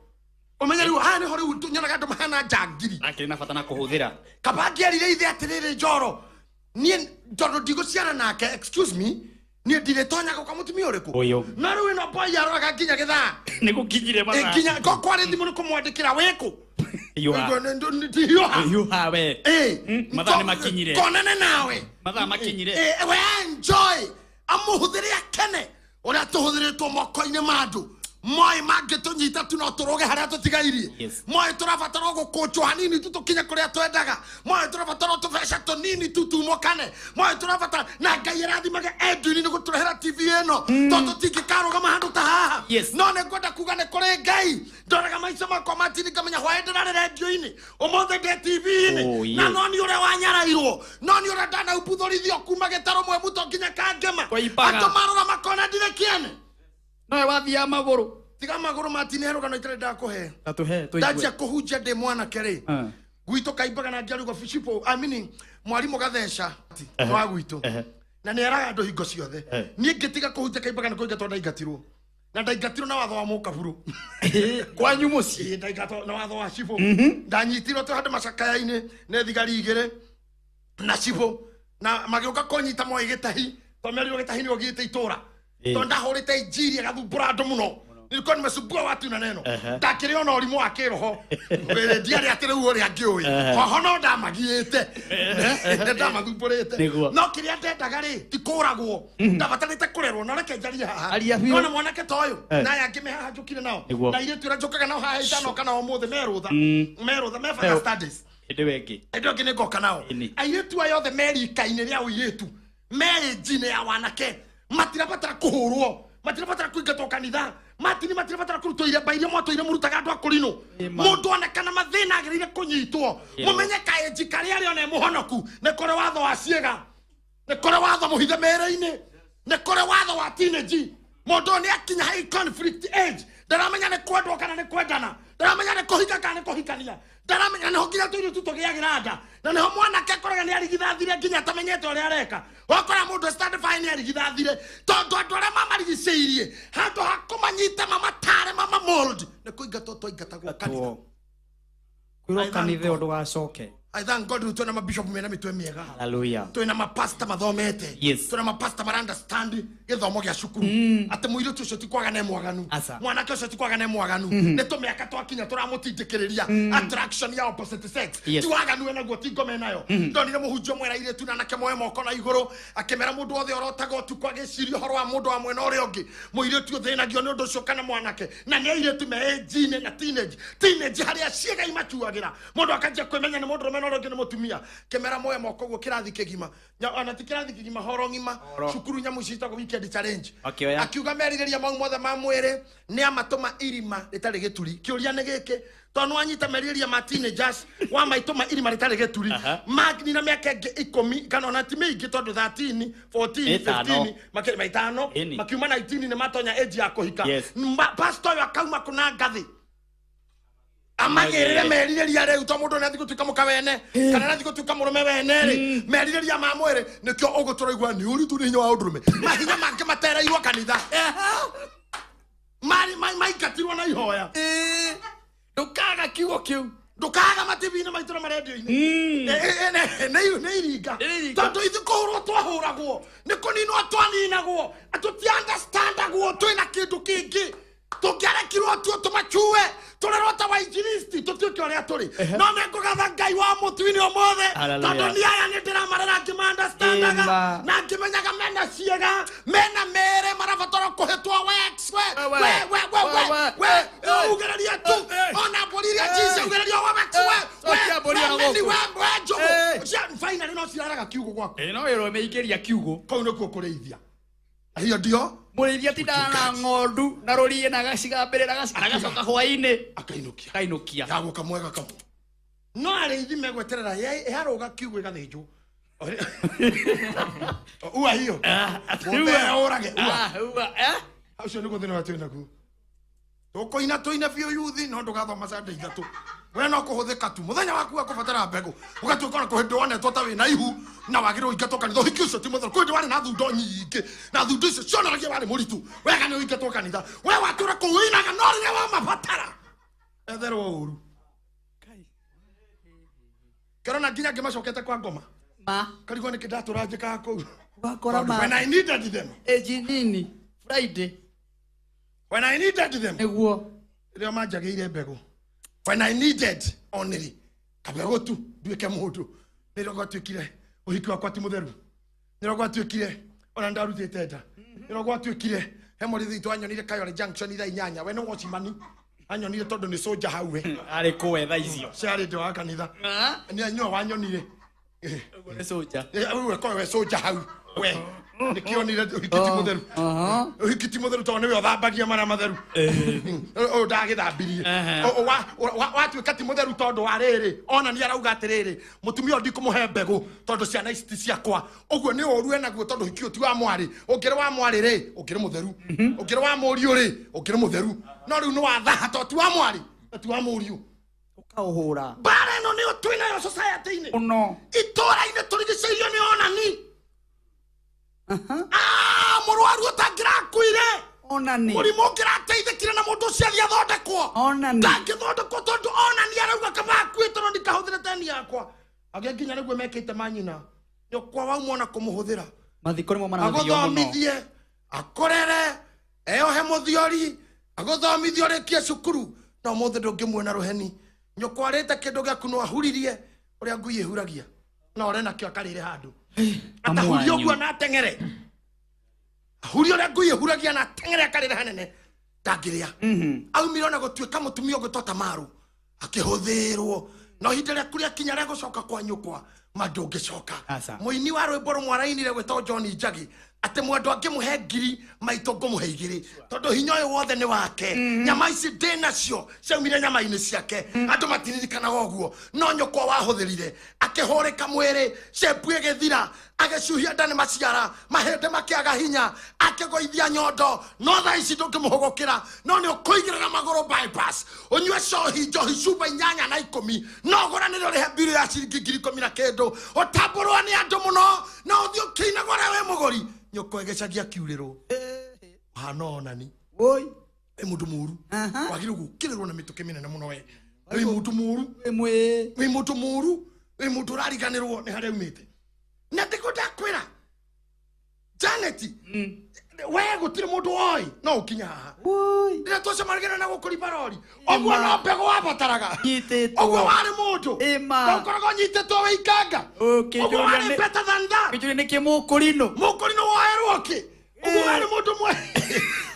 ũmenye rĩu haha nĩho rĩu nyonaga andũ mahana njangiri akĩrĩ na bata na kũhũthĩra kaba ngĩerire ithe atĩrĩrĩ njoro niĩ tondũ ndigũciara nake excuse me niĩ ndirĩtonyaga kwa mũtumia ũrĩkũ no rĩu ĩno boy aroraga nginya gĩthaa nĩ gũkinyire mathaa nginya ko kwarĩ thimũ nĩ kũmwandĩkĩra wĩkũ hiũha we mathaa nĩ makinyire konene nawe mathaa makinyire we enjoy amũhũthĩre akene ũrĩa tũhũthĩrĩtwo moko-inĩ ma andũ moĩ mangĩtũnyita tu no tũrũge harĩa tũtigairie moĩ tũrabatara gũkũnjwo hanini tu tũkinye kũrĩa twendaga moĩ tũrabatara tũbeca tũnini tu tumũkane moĩ tũrabatara na Ngai ĩrathimage Edwin nĩ gũtũrehera TV ĩno tondũ tũtingĩkarũgama handũ ta haha no nĩ ngwenda kuga nĩ kũrĩ Ngai ndoraga maica makwa Martin ngamenya hwaĩ ndĩrarĩ rendio-inĩ ũmũthĩ ndĩ TV-inĩ na no nĩ ũrĩa wanyarairwo no nĩ ũrĩa ndanaubuthũrithio kuma gĩtarũ Mwemuto nginya Kangema andũ marora makona ndirĩ kĩene nowe wathiaga magũrũ tiga magũrũ Martin he rũgano itarĩ ndakũhe tatũhe tũigue ndanjia kũhunjia ndĩ mwanake rĩ gwitũ kaimbaga na ngĩarigwo bishop I mean mwarimũ Gatheca wa gwitũ na nĩ eraga andũ hingo ciothe niĩ ngĩtiga kũhunjia kaimbaga nĩ kũingatwo ndaingatirwo na ndaingatirwo na watho wa mũkaburu kwanyu mũciĩ ndaingatwo na watho wa cibũ ndanyitirwo twĩ handũ macakaya-inĩ nĩ thigari igĩrĩ na cibũ na magĩũka kũnyita moĩ gĩtahi tondũ merirwo gĩtahi nĩwe ũgĩte itũra tondũ ndahũrĩte injiri ĩgathumbũra andũ mũno nilikuwa nimesumbua watu na neno ndakĩrĩ ona ũrimũ wa kĩroho ndiarĩ atĩ rĩu ũrĩa ngĩũĩ hoho no ndamagiĩte nĩ ndamathumbũrĩte no kĩrĩa ndendaga rĩ ti kũragwo ndabatarĩte kũrerwo no reke njarie haha nona mwanake ta ũyũ na aya angĩ me haha njũkire nao na airĩtu ũrĩa njũkaga nao haha itanoka nao ũmũthĩ merũtha me further studies hĩndĩ ĩyo ĩngĩ hĩndĩ ĩyo ĩngĩ nĩ ngoka nao airĩtu aya othe me rika-inĩ rĩa ũirĩtu me ĩnji-inĩ ya wanake matirabatara kũhũrwo matirabatara kũingatwo kanitha Martin matirabatara kũrutwo iremba iria mwatũire mũrutaga andũ a kũrinũ mũndũ onekana mathĩna agĩrĩire kũnyitwo mũmenye kaĩnji karĩa arĩ ona mũhonoku nĩ kũrĩ watho wa ciĩga nĩ kũrĩ watho mũhithe mĩĩrĩ-inĩ nĩ kũrĩ watho wa teenage mũndũ ũyũ nĩ akinya high conflict age ndaramenya nĩ kwendwo kana nĩ kwendana ndaramenya nĩ kũhika kana nĩ kũhikania ndaramenya nĩho nginya tũirĩtu tũgĩagĩra nda na nĩho mwanake akoraga nĩ arigithathire nginya atamenyete ũrĩa areka wakora mũndũ stand fine nĩ arigithathire tondũ andũ arĩa mamarigicĩirie handũ ha kũmanyita mamatare mamamold nĩ kũingatwo twaingatagwo kanitha kwĩrwo kanitha ũndũ wacoke I thank God rĩu twĩna mabishop mena mĩtwe mĩega hallelujah twĩna mapasta mathomete twĩna mapasta mara understand gĩthomo gĩa cukuru atĩ mũirĩtu ũcio ti kwaga nĩ mwaganu mwanake ũcio ti kwaga nĩ mwaganu nĩ tũmĩaka twakinya tũramũtindĩkĩrĩria attraction ya opposite sex ti waganu enaguo ti ngoma enayo ndonire mũhunjia ũmwe airĩtu na anake moe moko na igũrũ akĩmera mũndũ wothe ũrotaga ũtukũ agĩciria ũhoro wa mũndũ wa mwena ũrĩa ũngĩ mũirĩtu ũthĩnagio nĩ ũndũ ũcio kana mwanake na nĩ airĩtu me age-inĩ na teenage harĩa ciĩga imacuagĩra mũndũ akanjia kwĩmenya nĩ mũndũ Mũrũme na ũrĩa ũngĩ nĩ mũtumia. Kĩmera moe moko ũguo kĩrathi kĩgima. Ona ti kĩrathi kĩgima, horo ng'ima. Cukuru nyamũ ici ciĩtagwo weekend challenge. Akĩoya. Akiuga merirĩria mau mothe ma mwĩrĩ nĩ amatũma irima rĩtarĩ gĩturi. Kĩũria nĩ gĩkĩ, tondũ nĩwanyita merirĩria ma teenagers wa maitũma irima rĩtarĩ gĩturi. Makinina mĩaka ĩngĩ 10 kana ona ti mĩingĩ tondũ 13, 14, 15 makĩrĩ 5 makiuma 19 nĩ matonya age ya kũhika. Pastor ũyũ akauma kũna ngathĩ amagĩrĩre merirĩria rĩu to mũndũ nĩathiĩ gũtuĩka mũka wene kana nĩathiĩ gũtuĩka mũrũme wene rĩ, merirĩria ma mwĩrĩ nĩkĩo ũguo tũraigua nĩ ũritũ nĩ hinya wa ũndũrũme. Mahinya mangĩ matereirwo kanitha maingatirwo na ihoya. Ndũkaga kiugo kĩu, ndũkaga matibi-inĩ maitũ na marendio-inĩ. Nĩ iringa tondũ ithuĩ kũhũrwo twahũragwo, nĩ kũninwo twaninagwo, tũtiandastandagwo twĩna kĩndũ kĩngĩ. Tũngĩarekirwo tuo tũmachue tũrerwo ta wainjilisti tũtuĩke ũrĩa tũrĩ. No nĩ ngũgatha Ngai wa mũtu-inĩ ũmũthĩ tondũ niĩ aya nĩ ndĩramarera ngĩma-understandaga na ngĩmenyaga mena ciĩga, mena mĩĩrĩ marabatara kũhĩtwo wax. We we we we we we ugĩrĩrie tu ona mbũri iria njice ugĩrĩrie wa wax we we we we njũgũ finally no ciraraga kiugũ gwaku. No wĩrwo mĩingĩria kiugũ kũu nĩkuo kũrĩithia. Hiyo ndio mũrĩithia atindaga na ng'ondu na rũriĩ na agacigambĩrĩra agacoka hwaĩ-inĩ akainukia akainukia yagũka mwega kamwe. No arĩithi megweterera yarũga kiugũ ĩgathĩnjwo. Ua hiyo ũrage ua ũcio nĩguo thĩna ũrĩa twĩ naguo. Tũkũina tũine biũ yuthi no ndũgathoma Sunday ithatũ. We no kũhũthĩka tu mũthenya waku wa kũbatara mbegũ ũgatuĩka ona kũhĩndĩ wonetwo ta wĩna ihu na wagĩrĩirwo ũingatwo kanitha. Ũhiki ũcio ti mũtheru. Kwĩ hĩndĩ warĩ na thundo nyingĩ na thundo icio cionanagia warĩ mũritũ wega nĩ ũingatwo kanitha. We watũra kũu ũinaga no rĩrĩa wamabatara etherwo ũru. Kĩrona nginya ngĩmacokete kwa ngoma karigwo nĩkĩ ndatũra njĩkaga kũu. When I needed them age nini Friday, when I needed them nĩguo rĩrĩa manjagĩire mbegũ. When I needed only kabegũ tu nduĩke mũndũ nĩrĩo gwatuĩkire ũhiki wakwa ti mũtheru, nĩrĩo gwatuĩkire ona ndarutĩte nda, nĩrĩo gwatuĩkire he mũrĩithi witũ anyonire Kayole Junction thaa 8 we nĩ watchman anyonire tondũ nĩ soldier hau we arĩ kũwe thaa icio ciarĩ ndĩ wa kanitha nĩ wanyonire ũguo nĩ soldier we korwo we soldier hau we nĩkĩo onire ũhiki ti mũtheru. Ũhiki ti mũtheru tondũ nĩwe ũthambagia marĩa matheru. Ũyũ ndagĩthambirie. Watuĩka ti mũtheru tondũ wa rĩrĩ ona nĩ arauga atĩrĩrĩ mũtumia ũyũ ndikũmũhe mbegũ tondũ ciana ici ti ciakwa. Ũguo nĩ ũru enaguo tondũ ũhiki ũyũ ti wa mwarĩ. Ũngĩrĩ wa mwarĩ rĩ ũngĩrĩ mũtheru, ũngĩrĩ wa mũriũ rĩ ũngĩrĩ mũtheru, no rĩu nĩ wathaha tondũ ti wa mwarĩ na ti wa mũriũ. Ũkaũhũra. Mbara ĩno nĩyo twĩ nayo society-inĩ mũno, itũũra-inĩ tũrigicĩirio nĩ onani. Mũrwaru ũtangĩrakuire onani, mũrimũ ũngĩrateithĩkire na mũndũ ũcio athiĩ athondekwo onani ndangĩthondekwo tondũ onani arauga kaba akuĩte no ndikahũthĩre teni yakwa. Agĩa nginya nĩguo mekĩte manyina nyũkwa wauma ona kũmũhũthĩra mathiko nĩmo marathio mũno. Agũthomithie akũrere eyohe mũthiori agũthomithie ũrĩkie cukuru no ũmũthĩ ndũngĩmuona rũheni. Nyũkwa arĩte kĩndũ gĩaku no ahuririe ũrĩa ngui ĩhuragia no ore nakĩo akarĩre handũ atahurie ũguo na ateng'ere ahurie ũrĩa ngui ĩhuragia na ateng'ere akarĩre hanene ndangĩrĩa. Aumire ona gũtuĩka mũtumia ũngĩ ta Maru akĩhũthĩrwo no ihinda rĩaku rĩakinya rĩa gũcoka kwa nyũkwa ma ndũngĩcoka. Mũini wa rwĩmbo rũmwe arainire gwĩtwo John Njagi atĩ mwendwa ngĩmũhe 1000 maitũ ngũmũhe 2 tondũ hinya ũyũ wothe nĩ wake. Nyama ici ndĩ nacio ciaumire nyama-inĩ ciake. Andũ matiririkanaga ũguo no nyũkwa wahũthĩrire akĩhũrĩka mwĩrĩ cepu ĩgĩthira agĩcuhia nda nĩ maciara mahĩndĩ makĩaga hinya akĩgũithia nyondo no thaa ici ndũngĩmũhũgũkĩra no nĩ ũkũigĩrĩra magũrũ bypass ũnyue cohi njohi cuba 8 na 10 no ũgũranĩre ũrĩhe mbirũ ya ciringi 10,000 na kĩndũ ũtambũrwo nĩ andũ mũno no ũthiĩ ũkĩinagwo ũrĩa wĩ mũgũri. Nyũkwa ĩgĩcagia kiurĩrwo hana onani. Woi wĩ mũndũ mũru wagĩrĩirwo gũkĩrĩrwo na mĩtũkĩ mĩnene mũno we wĩ mũndũ mũru wĩ mũndũ mũru wĩ mũndũ ũrariganĩrwo nĩ harĩa umĩte. Na ndĩkũ ndakwĩra Janet we gũtirĩ mũndũ oĩ no ũkinya haha. Rĩrĩa twacemanagia na gũkũ Ribarori ũguo no mbegũ wabataraga ũguo warĩ mũndũ na ũkoragwo ũnyitĩtwo wĩ ikanga ũguo warĩ better than that. Kĩnjũria nĩkĩ mũkũrinũ mũkũrinũ woerwo kĩ ũguo warĩ mũndũ mwe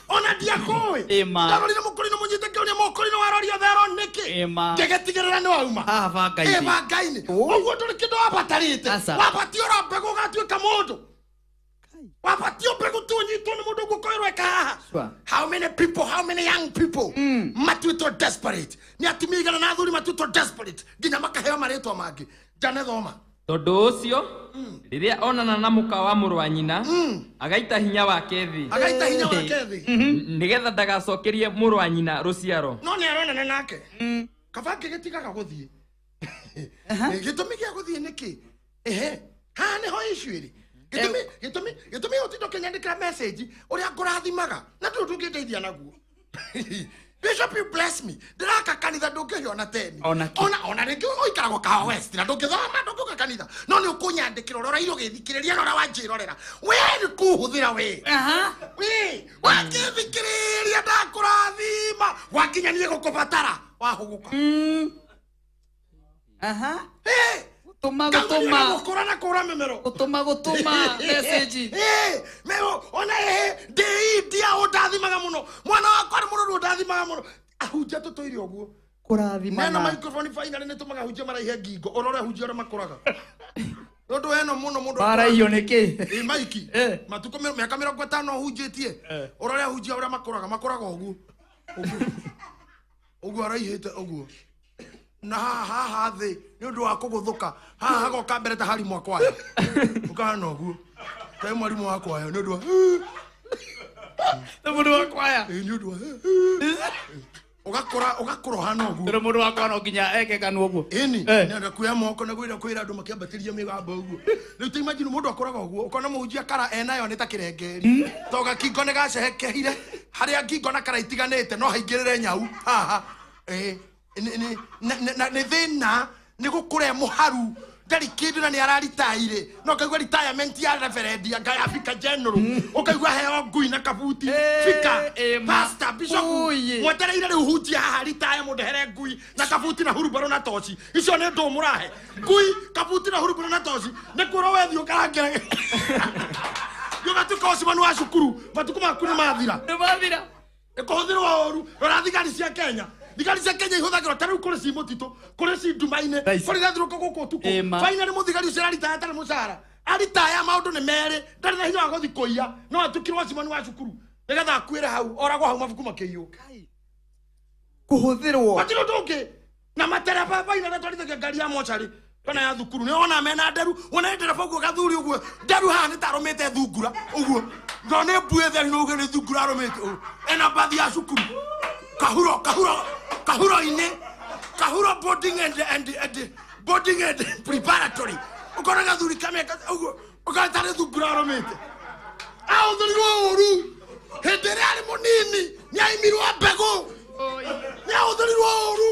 ona ndiakũĩ ndarorire mũkũrinũ mũnyite kĩũria mũkũrinũ waroria therwo nĩkĩ nĩkĩ ngĩgĩtigĩrĩra nĩ wauma banga-inĩ ũguo ndũrĩ kĩndũ wabatarĩte wabatie oro mbegũ ũgatuĩka mũndũ wabatio mbegũ tu ũnyitwo nĩ mũndũ ũguo ũkoerwo eka haha. How many people, how many young people matuĩtwo desperate? Nĩ atumia igana na athuri matuĩtwo desperate nginya makaheo marĩtwa mangĩ. Njane thoma. Tondũ ũcio rĩrĩa onana na mũka wa mũrũ wa nyina agaita hinya wake thĩ. Agaita hinya wake thĩ. Nĩgetha ndagacokerie mũrũ wa nyina rũciaro. No nĩ aronana nake. Kaba ngĩgĩtigaga gũthiĩ. Gĩtũmi gĩa gũthiĩ nĩkĩ? Ehe, haha nĩho issue ĩrĩ. Gĩtũmi ũtinda ũkĩnyandĩkĩra message ũrĩa ngũrathimaga na ndũrĩ ndũngĩndeithia naguo. Bishop, you bless me. Ndĩraka kanitha ndũngĩhe ona teni. Ona rĩngĩ ũikaragwo Kahawa West na ndũngĩthoma ndũngĩũka kanitha. No nĩ ũkũnyandĩkĩra ũrĩa ũraire ũgĩthikĩrĩria na ũrĩa wanjĩrorera. We nĩ kũhũthĩra we. We wakĩthikĩrĩria ndakũrathima wakinya niĩ gũkũbatara wahũgũka. Gũtũma gũtũma gũkũra na kũra mĩmero. Gũtũma gũtũma message. Mero ona ndĩ India ũndathimaga mũno. Mwana wakwa nĩ mũrũrũ ũndathimaga mũno. Ahunjia tũtũire ũguo. Kũrathimana. Neno microphone finally nĩ tũmaga ahunjia maraihe ngingo. Ũrore ahunjia ũrĩa makũraga. Nĩ ũndũ eno mũno mũndũ. Maraihio nĩkĩ? Ĩ maiki. Matukũ mĩaka 50 ũhunjĩtie. Ũrore ahunjia ũrĩa makũraga, makũraga ũguo. Ũguo araihĩte ũguo. Na haha thĩ nĩ ũndũ wa kũgũthũka haha hagoka mbere ta harimũ akwaya ũkahana ũguo ta mwarimũ wa kwaya nĩ ũndũ wa ta mũndũ wa kwaya nĩ ũndũ wa ũgakũra ũgakũra ũhana ũguo tondũ mũndũ wa kwaya no nginya eke kanua ũguo ĩni nĩ kuoya moko na kwĩra kwĩra andũ makĩambatĩria mĩgambo ũguo rĩu ta imagine mũndũ akũraga ũguo ũkona mũhunjia kara enayo nĩ ta kĩrengeri to gakingo nĩ gacehekeire harĩa ngingo na kara itiganĩte no haingĩrĩre nyau haha nĩ thĩna nĩ gũkũra mũharu ndarĩ kĩndũ na nĩ araritaire no ũkaigua retirement ya reverend ya Africa General ũkaigua heo ngui na kabuti fika pastor bishop mwetereire rĩu hunjia haha retire mũndehere ngui na kabuti na hurumbarũ na toci icio nĩ ndũ mũrahe ngui kabuti na hurumbarũ na toci nĩ kwĩrwo wethiĩ ũkarangĩra gĩgatuĩka ũcimani wa cukuru matukũ maku nĩ mathira nĩ mathira nĩ kũhũthĩrwo ũru rora thigari cia Kenya. Thigari cia Kenya ihũthagĩrwo ta rĩu kũrĩ ci mũtitũ kũrĩ ci nduma-inĩ kũrĩ irathirũka gũkũ ũtukũ finally mũthigari ũcio araritaya atarĩ mũcara aritaya maũndũ nĩ merĩ ndarĩ na hinya wa gũthiĩ kũiya no atukirwo ũcimani wa cukuru nĩgetha akuĩre hau oragwo hau mabuku makĩiywo kũhũthĩrwo gũtirĩ ũndũ ũngĩ na matereba finally atwarithagia ngari ya mocarĩ kana ya thukuru nĩ wona mena nderu wona ndereba ũguo gathuri ũguo nderu haha nĩ ta arũmĩte thungura ũguo no nĩ mbuĩ theri no uge nĩ thungura arũmĩte ũguo ena mbathi ya cukuru kahuro kahuro kahuro ine kahuro boarding and boarding and preparatory ukona gathuri kameka uguo ugatare thungura arũmĩte ahũthĩrirwo ũru hĩndĩ ĩrĩa arĩ mũnini nĩ aimirwo mbegũ nĩ ahũthĩrirwo ũru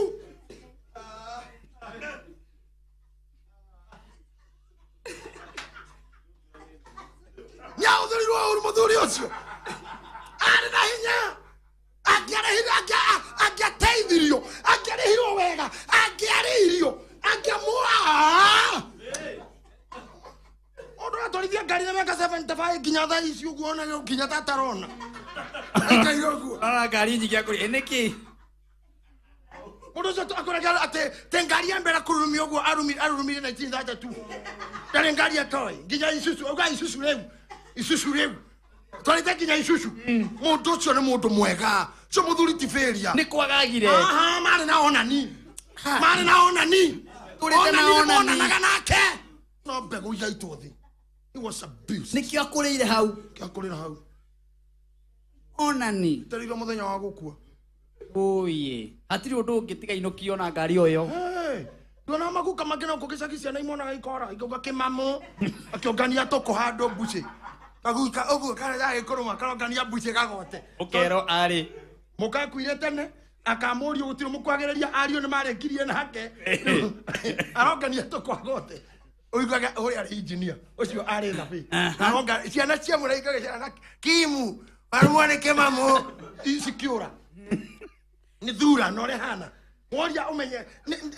nĩ ahũthĩrirwo ũru mũthuri ũcio arĩ na hinya angĩateithirio angĩarĩhirwo wega angĩarĩirio angĩamũa mũndũ atwarithia ngari na mĩaka 75 nginya thaa ici ũguo ona nginya tatarona aikaire ũguo ara ngari nyingĩ akũrĩ nĩkĩ mũndũ ũcio akũragia atĩ te ngari ya mbere kũrurumia ũguo arurumire 1932 ndarĩ ngari atoĩ nginya Isuzu auga Isuzu rĩu Isuzu rĩu twarĩte nginya Isuzu mũndũ ũcio nĩ mũndũ mwega ũcio mũthuri ti failure nĩ kwagagire aha marĩ na onani marĩ na onani Tũrĩte na onani onani. monanaga nake no mbegũ igaitwo thĩ. He was abused. Nĩkĩo akũrĩire hau Nĩkĩo akũrĩire hau onani tereirwo mũthenya wa gũkua oye hatirĩ ũndũ ũngĩ tiga inũkio na ngari o ĩyo Ndona maguka mangĩ no kũgĩcagi ciana imonaga ikora ikauga kĩmamo akĩongania tũkũ handũ mbucĩ kaguka ũguo karĩa gagĩkũrũma karongania mbucĩ gagote ũkerwo arĩ mũkakuire tene akamũrio gũtirĩ mũkwagĩrĩria ariũ nĩ marĩkirie nake arongania tũkũ agote ũiguaga ũrĩa arĩ engineer ũcio arĩ thabĩ aronga ciana cia mũraikaga ciana kimu warumwo nĩ kĩmamo cikĩũra nĩ thura na ũrĩa hana woria ũmenye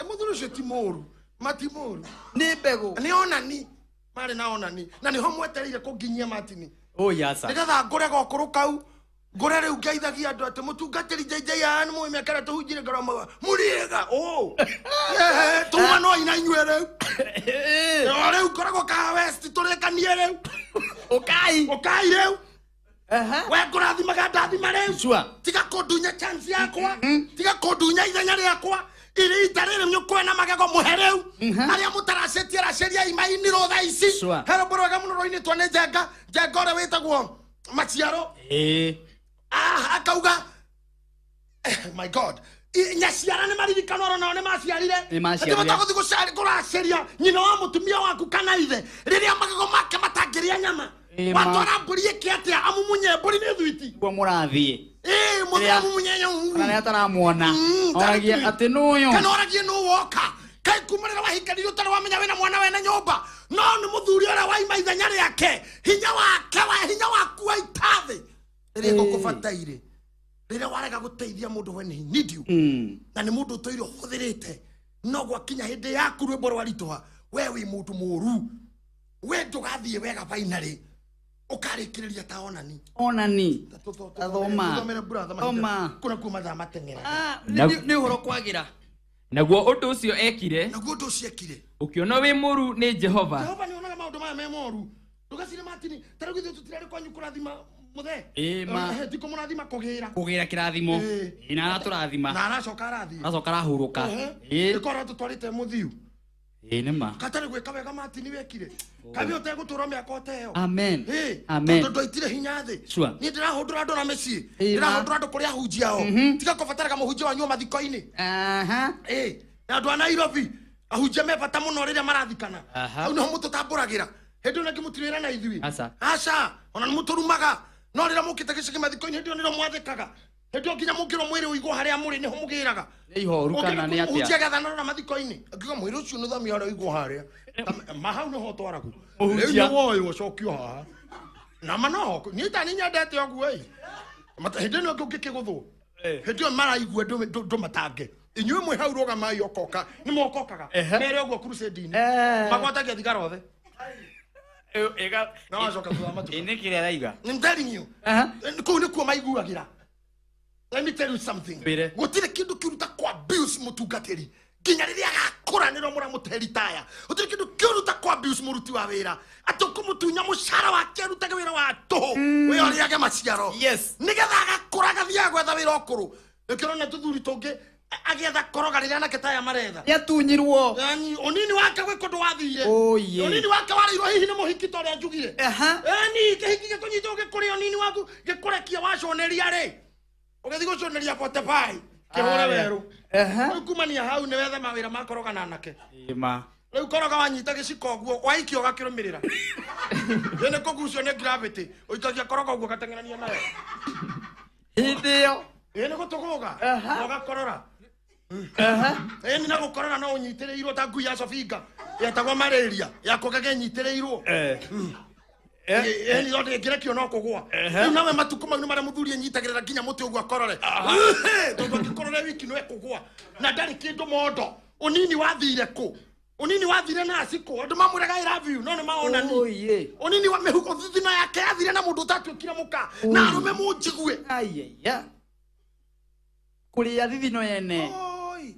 mũthuri ũcio ti mũru mati mũru nĩ mbegũ nĩ onani marĩ na onani na nĩho mwetereire kũnginyia Martin oya sa nĩgetha ngũre gokũrũ kau Ngore rĩu ngeithagia andũ atĩ mũtungatĩri JJ haha nĩ mũĩ mĩaka ĩrĩa tũhunjire ngoro mũrĩega tuma no ina inyuĩ rĩu. O rĩu ngoragwo Kahawa West tũrĩkanie rĩu. Ũkai. Ũkai rĩu. We ngũrathimaga ndathima rĩu. Sure. Tiga kũndunya chance yakwa. Tiga kũndunya ithenya rĩakwa. Iri ita rĩrĩ nĩũkwena magego mũhe rĩu. Arĩa mũtaracĩtie racĩria imainirwo thaa ici. Sure. He rwĩmbo rwega mũno rũinĩtwo nĩ Njenga. Njenga ũrĩa wĩtagwo Maciaro. Akauga my God. Nyaciara nĩ maririkano oro nao nĩ maciarire. Nĩ maciarire. Atĩ matagũthiĩ kũracĩria nyina wa mũtumia waku kana ithe rĩrĩa magego make matangĩrĩa nyama. Watwara mbũri ĩke atĩa amumunye mbũri nĩ thwiti. Guo mũrathiĩ. Mũthĩ amumunye nyau. Kana rĩrĩa ataramwona. Oragie atĩ nũyũ. Kana oragie nũ woka. Kaĩ kuma rĩrĩa wahikanire ũtarĩ wamenya wĩna mwana wene nyũmba. No nĩ mũthuri ũrĩa waima ithenya rĩake. Hinya wake wa hinya waku wa itathĩ. Rĩrĩa gũkũbataire. Rĩrĩa warega gũteithia mũndũ when he need you. Na nĩ mũndũ ũtũire ũhũthĩrĩte. No gwakinya hĩndĩ yaku rwĩmbo rwaritũha. We wĩ mũndũ mũũru. We ndũgathiĩ wega finally. Ũkarĩkĩrĩria ta onani. Onani. Thoma. Thoma. Kuna kuo mathaa mateng'era. Nĩ ũhoro kwagĩra. Naguo ũndũ ũcio ekire. Naguo ũndũ ũcio ekire. Ũkĩona wĩ mũũru nĩ Jehova. Jehova nĩonaga maũndũ maya me moru. Ndũgacire Martin, ta rĩu ithuĩ tũtirarĩ kwanyu kũrathima mũthee. Ti kũmũrathima kũgĩra. Kũgĩra kĩrathimo. Na aratũrathima. Na aracoka arathiĩ. Aracoka arahurũka. Ĩkorwo tũtwarĩte mũthiu. Nĩ ma. Katarĩ gwĩka wega Martin wekire. Kabi ũtegũtũra mĩaka ũteo. Amen. Amen. Tondũ ndoitire hinya thĩ. Sure. Niĩ ndĩrahũndũra andũ na mĩciĩ. Ndĩrahũndũra andũ kũrĩa ahunjia ao. Tiga kũbataraga mũhunjia wanyu mathiko-inĩ. Na andũ a Nairobi ahunjia me bata mũno rĩrĩa marathikana. Hau nĩho mũtũtambũragĩra. Hĩndĩ ĩyo ningĩ mũtirĩ na ithuĩ. Aca. Ona nĩ mũtũrumaga. No rĩrĩa mũkĩte gĩcagi mathiko-inĩ hĩndĩ ĩyo nĩrĩo mwathĩkaga. Hĩndĩ ĩyo nginya mũngĩrwo mwĩrĩ ũigwo harĩa mũrĩ nĩho mũgĩraga. Nĩ ihoru kana nĩ atĩa? Mũhunjia agĩathana na mathiko-inĩ. Akiuga mwĩrĩ ũcio nĩ thamia harĩa ũigwo harĩa. Ma hau nĩho ũtwaragwo. Rĩu nĩ woywo ũcokio haha. Na ma noho niĩ ta nĩ nyendete ũguo ĩ. Hĩndĩ ĩno ĩngĩ ũngĩkĩgũthwo. Hĩndĩ ĩyo maraigua ndũmatange. Inyuĩ mwĩ hau rũgamai okoka. Nĩ mokokaga. Mere ũguo crusade-inĩ. Magwatagia thigara othe. Na wacoka thutha wa matukũ. Nĩ kĩrĩa araiga. I'm telling you. Kũu nĩkuo maiguagĩra. Let me tell you something. Gũtirĩ kĩndũ kĩũru ta kũ abuse mũtungatĩri. Nginya rĩrĩa agakũra nĩrĩo mũramũte retire. Gũtirĩ kĩndũ kĩũru ta kũ abuse mũruti wa wĩra. Atĩ ũkũmũtunya mũcara wake arutage wĩra wa tũhũ. We ũrĩage maciaro. Yes. Nĩgetha agakũra agathiaga gwetha wĩra ũkũrũ. Nĩkĩo ũrona tũthuri tũngĩ agĩetha koroga rĩrĩa anake ta aya maretha. Nĩatunyirwo. Yaani ũnini wake gwĩ kũndũ wathire. Ũnini wake warĩirwo hihi nĩ mũhiki ta ũrĩa njugire. Ĩni kĩhiki gĩkũnyita ũgĩkũrĩa ũnini waku gĩkũrekia waconeria rĩ. Ũgĩthiĩ gũconeria 45 kĩhũre werũ. Rĩu kumania hau nĩ wethe mawĩra ma koroga na anake. Rĩu koroga wanyita gĩciko ũguo waikio ũgakĩrũmĩrĩra. Ĩ nĩ kũgucio nĩ gravity ũikagia koroga ũguo ũgateng'erania nayo. Hĩndĩ ĩyo. Ĩ nĩ gũtũgũga na ũgakorora. Ĩ na gũkorora no ũnyitĩrĩirwo ta ngui ya Sofinga yetagwo malaria yakũgega ĩnyitĩrĩirwo. Ĩ no ndĩngĩrekio no kũgũa. Rĩu nawe matukũ mau nĩ marĩa mũthuri enyitagĩrĩra nginya mũtĩ ũguo akorore. Tondũ angĩkorore wiki no ekũgũa. Na ndarĩ kĩndũ mondo. Ũnini wathire kũ? Ũnini wathire na acikũ. Andũ mamwĩraga I love you no nĩ maonani. Ũnini wa mĩhuko thithino yake yathire na mũndũ ũtatuĩkire mũka. Na arũme mũnjigue. Aiya. Kũrĩa thithino yene. Oi.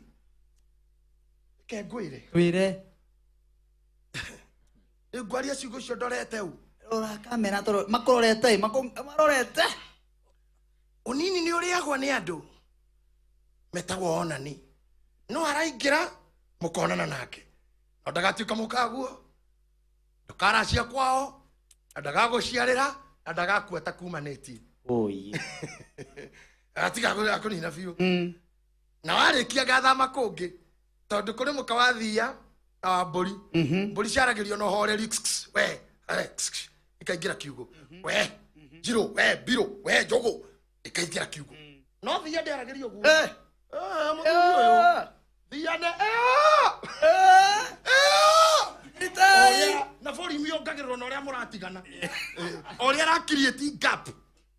Reke ngwĩre. Twĩre. Rĩu ngwaria ciugo icio ndorete ũ. Rora kamera toro makororete marorete. Ũnini nĩ ũrĩagwo nĩ andũ metagwo onani. No araingĩra mũkonana nake. No ndagatuĩka mũkaguo. Ndũkaracia kwao na ndagagũciarĩra na ndagakua ta kumanĩtie. Agatiga akũnina biũ. Na warĩkia ngathama kũngĩ tondũ kũrĩ mũka wa thia na wa mbũri. Mbũri ciaragĩrio na ũhoreri we ikaingĩra kiugo. We njirũ we mbirũ we njũgũ ikaingĩra kiugo. No thia ndĩaragĩrio ũguo. Mũthuri ũyũ. Thia nĩ na volume yongagĩrĩrwo na ũrĩa mũratigana. Ũrĩa arakiriĩti gap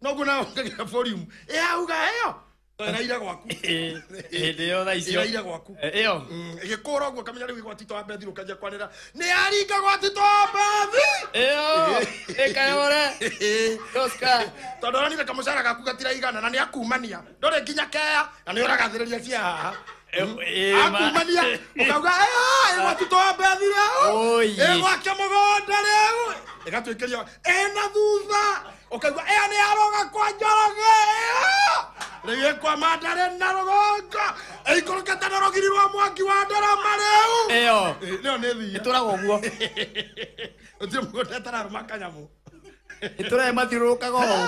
noguo nawe ongagĩrĩra volume. Ĩ auga ĩyo. Ĩraire gwaku. Hĩndĩ ĩyo thaa icio. Ĩraire gwaku. Ĩyo. Ĩgĩkũra ũguo ũkamenya rĩu gwa Tito wa Bethi ũkanjia kwanĩra nĩ yaringa gwa Tito wa Bethi. Ĩyo. Ĩkayore. Oscar. Tondũ ũronire kamũcara gaku gatiraigana na nĩ akumania. Ndũrĩ nginya kea na nĩ ũragathĩrĩria cia haha. Akumania ũkauga ĩĩ gwa Tito wa Bethi rĩu. Ĩ gwake mũgũnda rĩu. Ĩgatuĩkĩrio ĩna thutha. Ũkaigua ĩyo nĩ yaroga kwa Njoroge. Rĩu ĩkwa Mandare na rũgongo. Ĩikũrũkĩte na rũgiri rwa mwaki wa ndarama rĩu. Ĩyo. Ĩyo nĩ thia. Ĩtũraga ũguo. Gũtirĩ mũgũnda ĩtararũma kanyamũ. Ĩtũraga ĩmathiũrũrũkaga ũũ.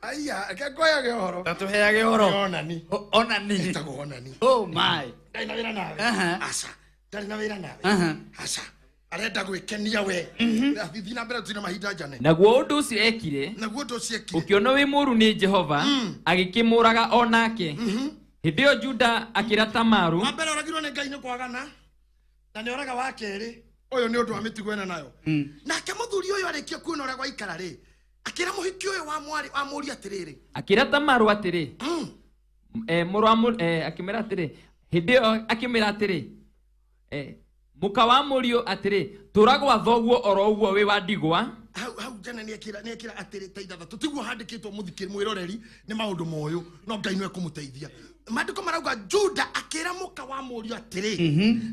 Aya, reke ngũheage ũhoro. Ta tũheage ũhoro. Onani. Onani. Ĩtagwo onani. Oh my. Ndarĩ na wĩra nawe. Aca. Ndarĩ na wĩra nawe. Aca. Arenda gwĩkenia we. Thiĩ na mbere tũtirĩ na mahinda njane. Naguo ũndũ ũcio ekire. Naguo ũndũ ũcio ekire. Ũkĩona wĩ mũũru nĩ Jehova, agĩkĩmũraga o nake. Hĩndĩ ĩyo Juda akĩra Tamaru. Wa mbere oragirwo nĩ Ngai nĩ kwagana. Na nĩ oraga wa kerĩ. Ũyũ nĩ ũndũ wa mĩtugo ĩno nayo. Nake mũthuri ũyũ arĩkia kuona ũrĩa gwaikara rĩ, akĩra mũhiki ũyũ wa mwarĩ wa mũriũ atĩrĩrĩ. Akĩra Tamaru atĩrĩ. Mũrũ wa akĩmwĩra atĩrĩ. Hĩndĩ ĩyo akĩmwĩra atĩrĩ. Mũka wa mũriũ atĩrĩ, tũra gwa thoguo oro ũguo wĩ wa ndigwa. Hau jana nĩ ekĩra atĩrĩ ta ithathatũ. Tiguo handĩkĩtwo mũthikĩ mwĩroreri nĩ maũndũ moyũ, no Ngai nĩwe ekũmũteithia. Maandĩko marauga Juda akĩra mũka wa mũriũ atĩrĩ,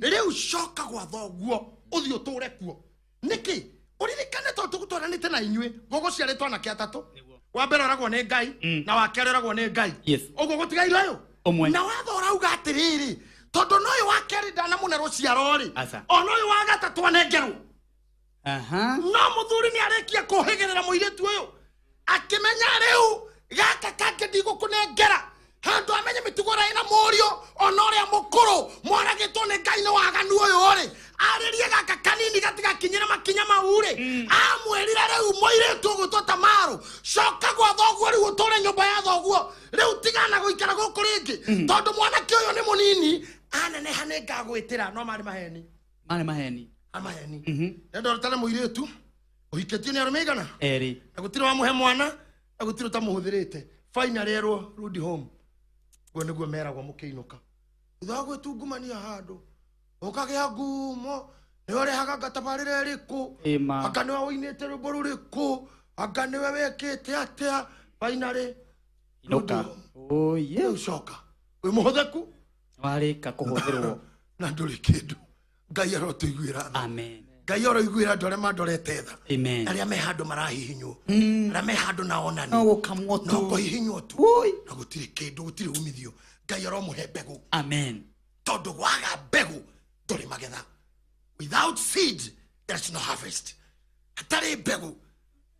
rĩu coka gwa thoguo ũthiĩ ũtũre kuo. Nĩkĩ? Ũririkane tondũ tũgũtwaranĩte na inyuĩ, gũgũciarĩtwo anake atatũ. Wa mbere oragwo nĩ Ngai, na wa kerĩ oragwo nĩ Ngai. Ũguo gũtigaire ũyũ. Na watho ũrauga atĩrĩrĩ, tondũ no ũyũ wa kerĩ ndanamũne rũciaro rĩ, ona ũyũ wa gatatũ anengerwo. No mũthuri nĩ arĩkia kũhĩgĩrĩra mũirĩtu ũyũ, akĩmenya rĩu gaka kangĩ ndigũkũnengera. Handũ amenye mĩtugo ĩrĩa ĩna mũriũ ona ũrĩa mũkũrũ mwaragĩtwo nĩ Ngai nĩ waganu ũyũ rĩ, arĩrie gaka kanini gatigakinyĩre makinya mau rĩ, amwĩrire rĩu mũirĩtu ũgwĩtwo Tamaru, coka gwa thoguo rĩu ũtũre nyũmba ya thoguo, rĩu tigana gũikara gũkũ rĩngĩ, tondũ mwanake ũyũ nĩ mũnini, aneneha nĩ ngagwĩtĩra. No marĩ maheni. Marĩ maheni. Maheni. Nĩndorotana mũirĩtu ũhikĩtio nĩ arũme aigana? Erĩ. Na gũtirĩ wamũhe mwana, na gũtirĩ ũtamũhũthĩrĩte. Finally erwo rudi home. Guo nĩguo meragwo mũkĩinũka. Thutha wa gwĩtungumania handũ, ũkagĩa ngumo, nĩwe ũrehaga ngatabarĩra ĩrĩkũ, anga nĩwe ũinĩte rwĩmbo rũrĩkũ, anga nĩwe wĩkĩte atĩa. Finally inũka. Rĩu coka wĩ mũhũthĩku, warĩka kũhũthĩrwo na ndũrĩ kĩndũ. Ngai arotũiguĩra tha. Amen. Ngai aroiguĩra andũ arĩa mandorete tha. Amen. Arĩa me handũ marahihinywo, arĩa me handũ na onani, no gũkamwo tu, no kũhihinywo tu, na gũtirĩ kĩndũ, gũtirĩ umithio. Ngai aromũhe mbegũ. Amen. Tondũ waga mbegũ ndũrĩ magetha. Without seed there is no harvest. Hatarĩ mbegũ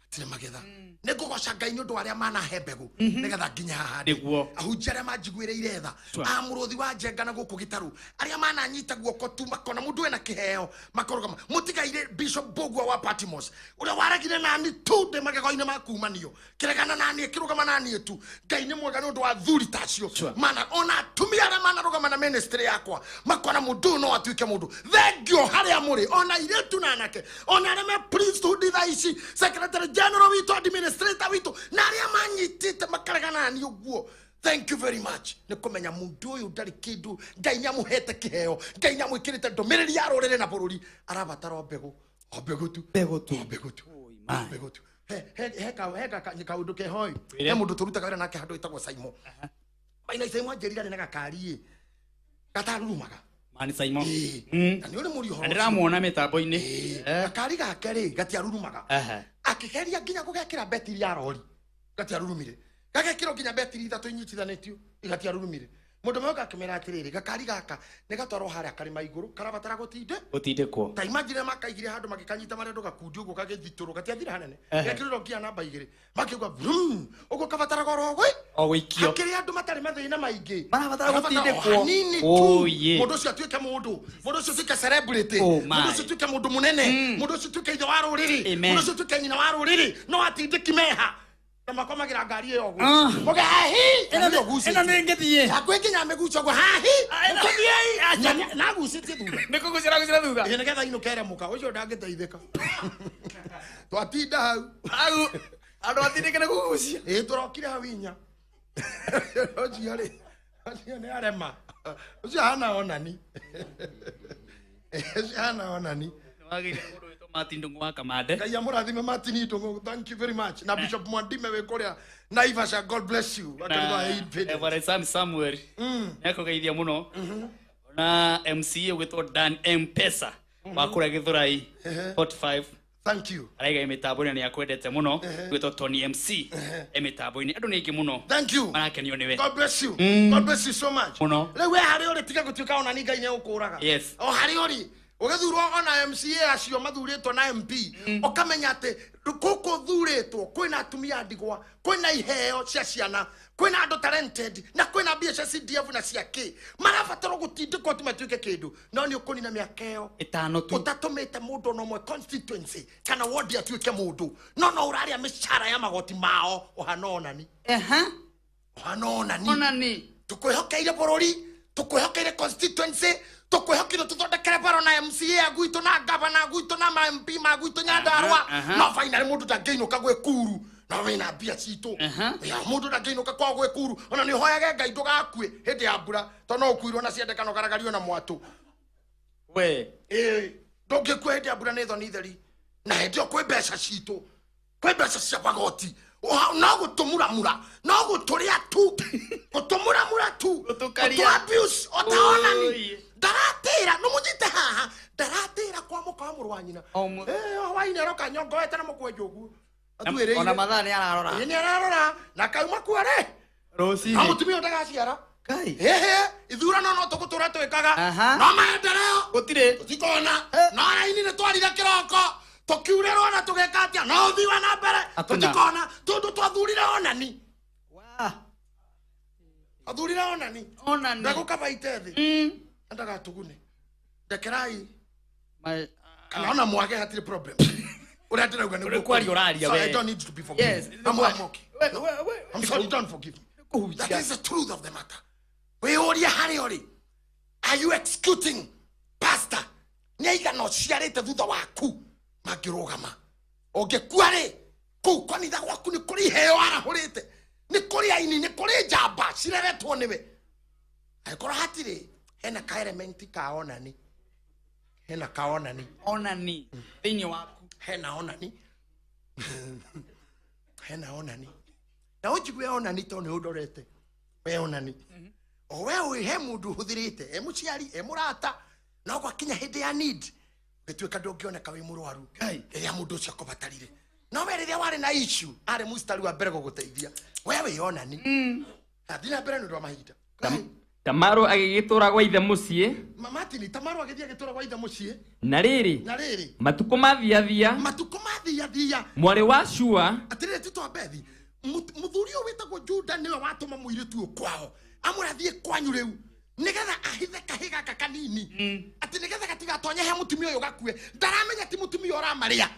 hatirĩ magetha. Nĩ ngũgoca Ngai nĩ ũndũ wa arĩa manahe mbegũ nĩgetha nginye haha ndĩ. Ahunjia arĩa manjiguĩrĩire tha, a mũrũthi wa njenga na gũkũ gĩtarũ, arĩa mananyita guoko tu makona mũndũ ena kĩheo makarũgama. Mũtigaire Bishop Mbũgua wa Patmos ũrĩa waregire nani tu ndĩ magego-inĩ ma kumanio, kĩregana nani kĩrũgama nani tu. Ngai nĩ mwega nĩ ũndũ wa thuri ta acio. Mana ona atumia arĩa manarũgama na ministry yakwa makona mũndũ no atuĩke mũndũ. Thengio harĩa mũrĩ, ona airĩtu na anake, ona arĩa me priesthood thaa ici, secretary general witũ, administrator witũ, na arĩa manyitĩte makaregana nani ũguo. Thank you very much. Nĩ kũmenya mũndũ ũyũ ndarĩ kĩndũ, Ngai nĩamũhete kĩheo, Ngai nĩamwĩkĩrĩte ndũmĩrĩri ya rũrĩrĩ na bũrũri. Arabatara o mbegũ, o mbegũ tu, mbegũ tu, o mbegũ tu, mbegũ tu. He kaũndũ keho ĩ. He mũndũ tũrutaga wĩra nake handũ wĩtagwo Saimo. Maina Saimo anjĩrire arĩ na gakari ĩ gatarurumaga. Mani Saimo. Na nĩ ũrĩ mũriũ ũhoro ũcio. Ndĩramuona mĩtambo-inĩ. Gakari gake rĩ gatiarurumaga. Akĩgeria nginya gũgekĩra betiri ya rori, gatiarurumire. Gagekĩrwo nginya betiri ithatũ inyitithanĩtio, igatiarurumire. Mũndũ ũmwe oka akĩmera atĩrĩrĩ, gakari gaka nĩ gatwarwo harĩa karĩma igũrũ, karabatara gũtindĩkwo. Ta imagine makaigire handũ magĩkanyita marĩa andũ gakundi ũguo gagĩthitũrwo, gatiathire hanene. Gekĩrĩrwo nginya namba igĩrĩ. Makĩigua vrum, ũguo kabataraga oro o gũikio. Hakĩrĩ andũ matarĩ mathĩna maingĩ. Marabatara gũtindĩkwo. Hanini tu. Mũndũ ũcio atuĩke mũndũ, mũndũ ũcio atuĩke celebrity, mũndũ ũcio atuĩke mũndũ mũnene, mũndũ ũcio atuĩke ithe wa rũrĩrĩ, mũndũ ũcio atuĩke nyina wa rũrĩrĩ, no atindĩki meha. Na makomagira ngari ĩyo ũguo. Mũge hahi, ĩno nĩ ngĩthiĩ. Hakuhĩ nginya mĩguco ũguo, hahi, nĩtũthiĩi. Na agucĩtie thutha. Nĩ kũgucĩra agucĩra thutha. Ĩ, nĩgetha inũke ere mũka, ũcio ndangĩteithĩka. Twatinda hau. Hau, andũ atindĩke nĩ kũgucia. Ĩ, tũrokire hau inya. Ũcio rĩ, ũcio nĩ arema. Ũcio hana onani. Ũcio hana onani. Wagĩire mũndũ wĩtwo Martin Ndung'u wa Kamande. Ngai amũrathime Martin Ndung'u, thank you very much. Na Bishop Mwandime wĩ kũrĩa Naivasha, God bless you. Wa kanitha wa Reverend Sam Samuel nĩakũgeithia mũno. Na MCA ũgwĩtwo Dan M Pesa wa kũrĩa Gĩthũrai 45. Thank you. Araiga mĩtambo-inĩ nĩ akwendete mũno. Gwĩtwo Tony MC e mĩtambo-inĩ. Andũ nĩ aingĩ mũno. Thank you. Marakenio nĩwe. God bless you. God bless you so much. Mũno. Rĩu we harĩa ũrĩ tiga gũtuĩka ona ni Ngai nĩegũkũraga. Yes. O harĩa ũrĩ ũgĩthurwo ona MCA acio mathurĩtwo na MP, ũkamenya atĩ gũkũ thurĩtwo kwĩna atumia a ndigwa, kwĩna iheo cia ciana, kwĩna andũ talented, na kwĩna mbia cia CDF na cia kĩ marabatarwo gũtindĩkwo tu matuĩke kĩndũ, no nĩ ũkũnina mĩaka ĩyo 5 tu ũtatũmĩte mũndũ ona ũmwe constituency kana ward atuĩke mũndũ, no no ũrarĩa mĩcara ya magoti mao ũhana onani. Ũhana onani. Onani. Tũkwĩhokeire bũrũri, tũkwĩhokeire constituency, tũkwĩhokeire tũthondekere baro na MCA gwitũ na gavana gwitũ na ma MP ma gwitũ Nyandarua. No finally mũndũ ndangĩinũka gwĩ kuru no wĩna mbia citũ. Ya mũndũ ndangĩinũka kwao gwĩ kuru, ona nĩ ũhoyage Ngai ndũgakue hĩndĩ ya mbura tondũ no ũkuirwo na ciendekano ũgaragario na mwatũ. We. Ndũngĩkua hĩndĩ ya mbura nĩ thoni theri, na hĩndĩ ĩyo kwĩ mbeca citũ, kwĩ mbeca cia magoti. No gũtũmuramura, no gũtũrĩa tu, gũtũmuramura tu, Gũtũkaria. gũtũ abuse otaonani. Ndaratĩra, nĩ mũnyite haha, ndaratĩra kwa mũka wa mũrũ wa nyina. Hwainĩ aroka nyongoete na mũkwenjwo ũguo. Atuĩrĩire. Ona mathaa nĩ ararora. Ĩĩ, nĩ ararora, na kauma kuo rĩ. Rũcinĩ. Na mũtumia ũyũ ndagaciara. Ngai. Ĩhĩ, ithurano no tũgũtũra twĩkaga. No maendeleo. Gũtirĩ. Tũtikona. No raini nĩ twarire kĩroko. Tũkiurĩrwo na tũgeka atĩa? No ũthii wa na mbere. Tũtikona. Tondũ twathurire onani. Athurire onani. Onani. Ndagũkaba ite thĩ. Ndagatũgune. Ndekerai. Kana ona mwage hatirĩ problem. Ũrĩa ndĩrauga nĩguo Ũrĩa kwaria ũraria So we. I don't need to be forgiven. Yes. I'm okay. I'm sorry, don't forgive me. That is the truth of the matter. Wĩyũrie harĩa ũrĩ. Are you executing pastor? Nĩ aigana ũciarĩte thutha waku mangĩrũgama. Ũngĩkua rĩ, kũu kanitha gwaku nĩ kũrĩ iheo arahũrĩte, nĩ kũrĩ aini, nĩ kũrĩ njamba cireretwo nĩwe. Angĩkorwo hatirĩ, hena ka element ka onani. Hena ka onani. Onani. Thĩinĩ waku. Hena onani. Hena onani. Na ũnjigue onani tondũ nĩ ũndorete. We onani. O we wĩ he mũndũ ũhũthĩrĩte, e mũciari, e mũrata, no gwakinya hĩndĩ ya need, ũgĩtuĩka ndũngĩoneka wĩ mũrwaru. Rĩrĩa mũndũ ũcio akũbatarire. No we rĩrĩa warĩ na issue, arĩ mũcitari wa mbere gũgũteithia. We wĩ onani. Athiĩ na mbere nĩ ũndũ wa mahinda. Tamaru agĩgĩtũra gwa ithe mũciĩ. Martin, Tamaru agĩthiĩ agĩtũra gwa ithe mũciĩ. Na rĩrĩ. Na rĩrĩ. Matukũ mathiathia. Matukũ mathiathia. Mwarĩ wa Shua. Atĩrĩrĩ Tito Abethi, mũthuri ũyũ wĩtagwo Juda nĩwe watũma mũirĩtu ũyũ kwao. Amũrathiĩ kwanyu rĩu. Nĩgetha ahithe kahĩ gaka kanini. Atĩ nĩgetha gatigatonye he mũtumia ũyũ gakue. Ndaramenya ti mũtumia ũramarĩa.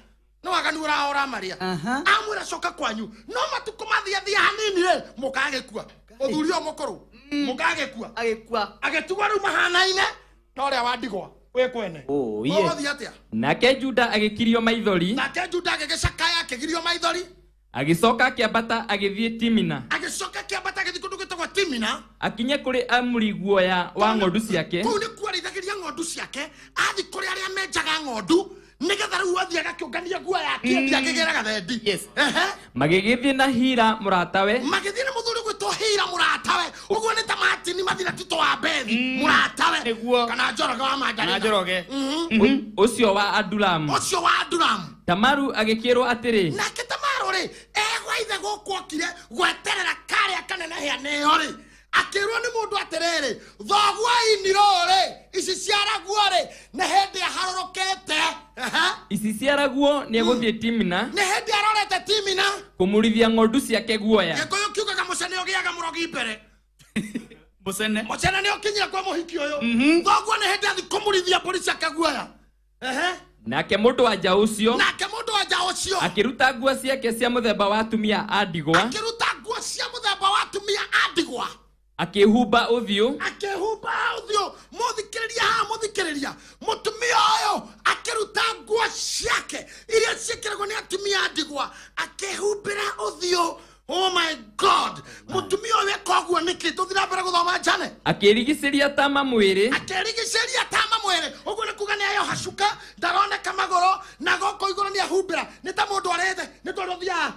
No waganu ũramarĩa. Amwĩra coka kwanyu. No matukũ mathiathia hanini rĩ, mũka agĩkua. Mũthuri ũyũ mũkũrũ. Mũka agĩkua. Agĩkua. Agĩtigwo rĩu mahanaine na ũrĩa wa ndigwa wĩ kwene. Ũgũthiĩ atĩa? Nake Juda agĩkirio maithori. Nake Juda agĩgĩcakaya akĩgirio maithori. Agĩcoka akĩambata agĩthiĩ Timina. Agĩcoka akĩambata agĩthiĩ kũndũ gwĩtagwo Timina. Akinye kũrĩ amuri guoya wa ng'ondu ciake. Kũu nĩkuo arĩithagĩria ng'ondu ciake. Athiĩ kũrĩ arĩa menjaga ng'ondu nĩgetha rĩu athiĩ agakĩũngania nguo yake athiĩ akĩgĩra gathendi. Magĩgĩthiĩ na Hira mũratawe. Magĩthiĩ na mũthuri ũgwĩtwo Hira mũratawe. Ũguo nĩ ta Martin mathiĩ na Tito wa Bethi mũratawe. Kana Njoroge wa Mandarina. Kana Njoroge. Ũcio wa Adulamu. Ũcio wa Adulamu. Tamaru agĩkĩrwo atĩrĩ. Nake Tamaru rĩ, egwa ithe gũkũ okire gweterera karĩa kanene nĩyo rĩ. Akĩrwo nĩ mũndũ atĩrĩrĩ, thoguo ainirwo rĩ, ici ciaraguo rĩ, nĩ hĩndĩ aharũrũkĩte. Ici ciaraguo nĩ egũthiĩ Timina. Nĩ hĩndĩ arorete Timina. Kũmũrithia ng'ondu ciake guoya. Gĩkũyũ kiugaga mũcene ũgĩaga mũrogi mbere. Mũcene. Mũcene nĩ ũkinyire kwa mũhiki ũyũ. Thoguo nĩ hĩndĩ athiĩ kũmũrithia mbũri ciake guoya. Nake mũndũ wa nja ũcio. Nake mũndũ wa nja ũcio. Akĩruta nguo ciake cia mũthemba wa atumia a ndigwa. Akĩruta nguo cia mũthemba wa atumia a ndigwa. Akĩhumba ũthiũ. Akĩhumba ũthiũ. Mũthikĩrĩria haha, mũthikĩrĩria. Mũtumia ũyũ akĩruta nguo ciake iria ciĩkĩragwo nĩ atumia a ndigwa, akĩhumbĩra ũthiũ. Oh my God. Mũtumia ũyũ Gweka ũguo nĩkĩ? Tũthiĩ na mbere gũthoma njane. Akĩrigicĩria tama mwĩrĩ. Akĩrigicĩria tama mwĩrĩ. Ũguo nĩ kuga nĩ ayoha cuka, ndaroneka magũrũ, na gũkũ igũrũ nĩ ahumbĩra. Nĩ ta mũndũ arĩte, nĩ tondũ ũthiaga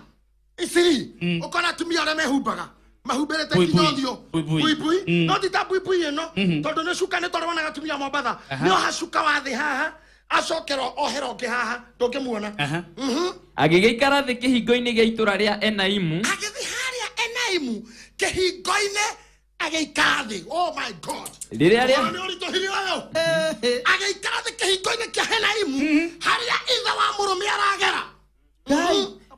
Isiri, ũkona atumia arĩa mehumbaga mahumbĩrĩte nginya ũthiũ. Buibui. No ti ta buibui ĩno, tondũ nĩ cuka nĩ tondũ wonaga atumia Mombatha. Nĩ oha cuka wa thĩ haha, acokera ohera ũngĩ haha, ndũngĩmuona. Agĩgĩikara thĩ kĩhingo-inĩ gĩa itũũra rĩa Enaimu. Agĩthiĩ harĩa Enaimu kĩhingo-inĩ agĩikara thĩ. Oh my God. Rĩrĩa rĩa nĩ ũritũhire ũyũ. Agĩikara thĩ kĩhingo-inĩ kĩa Enaimu harĩa ithe wa mũrũme aragera.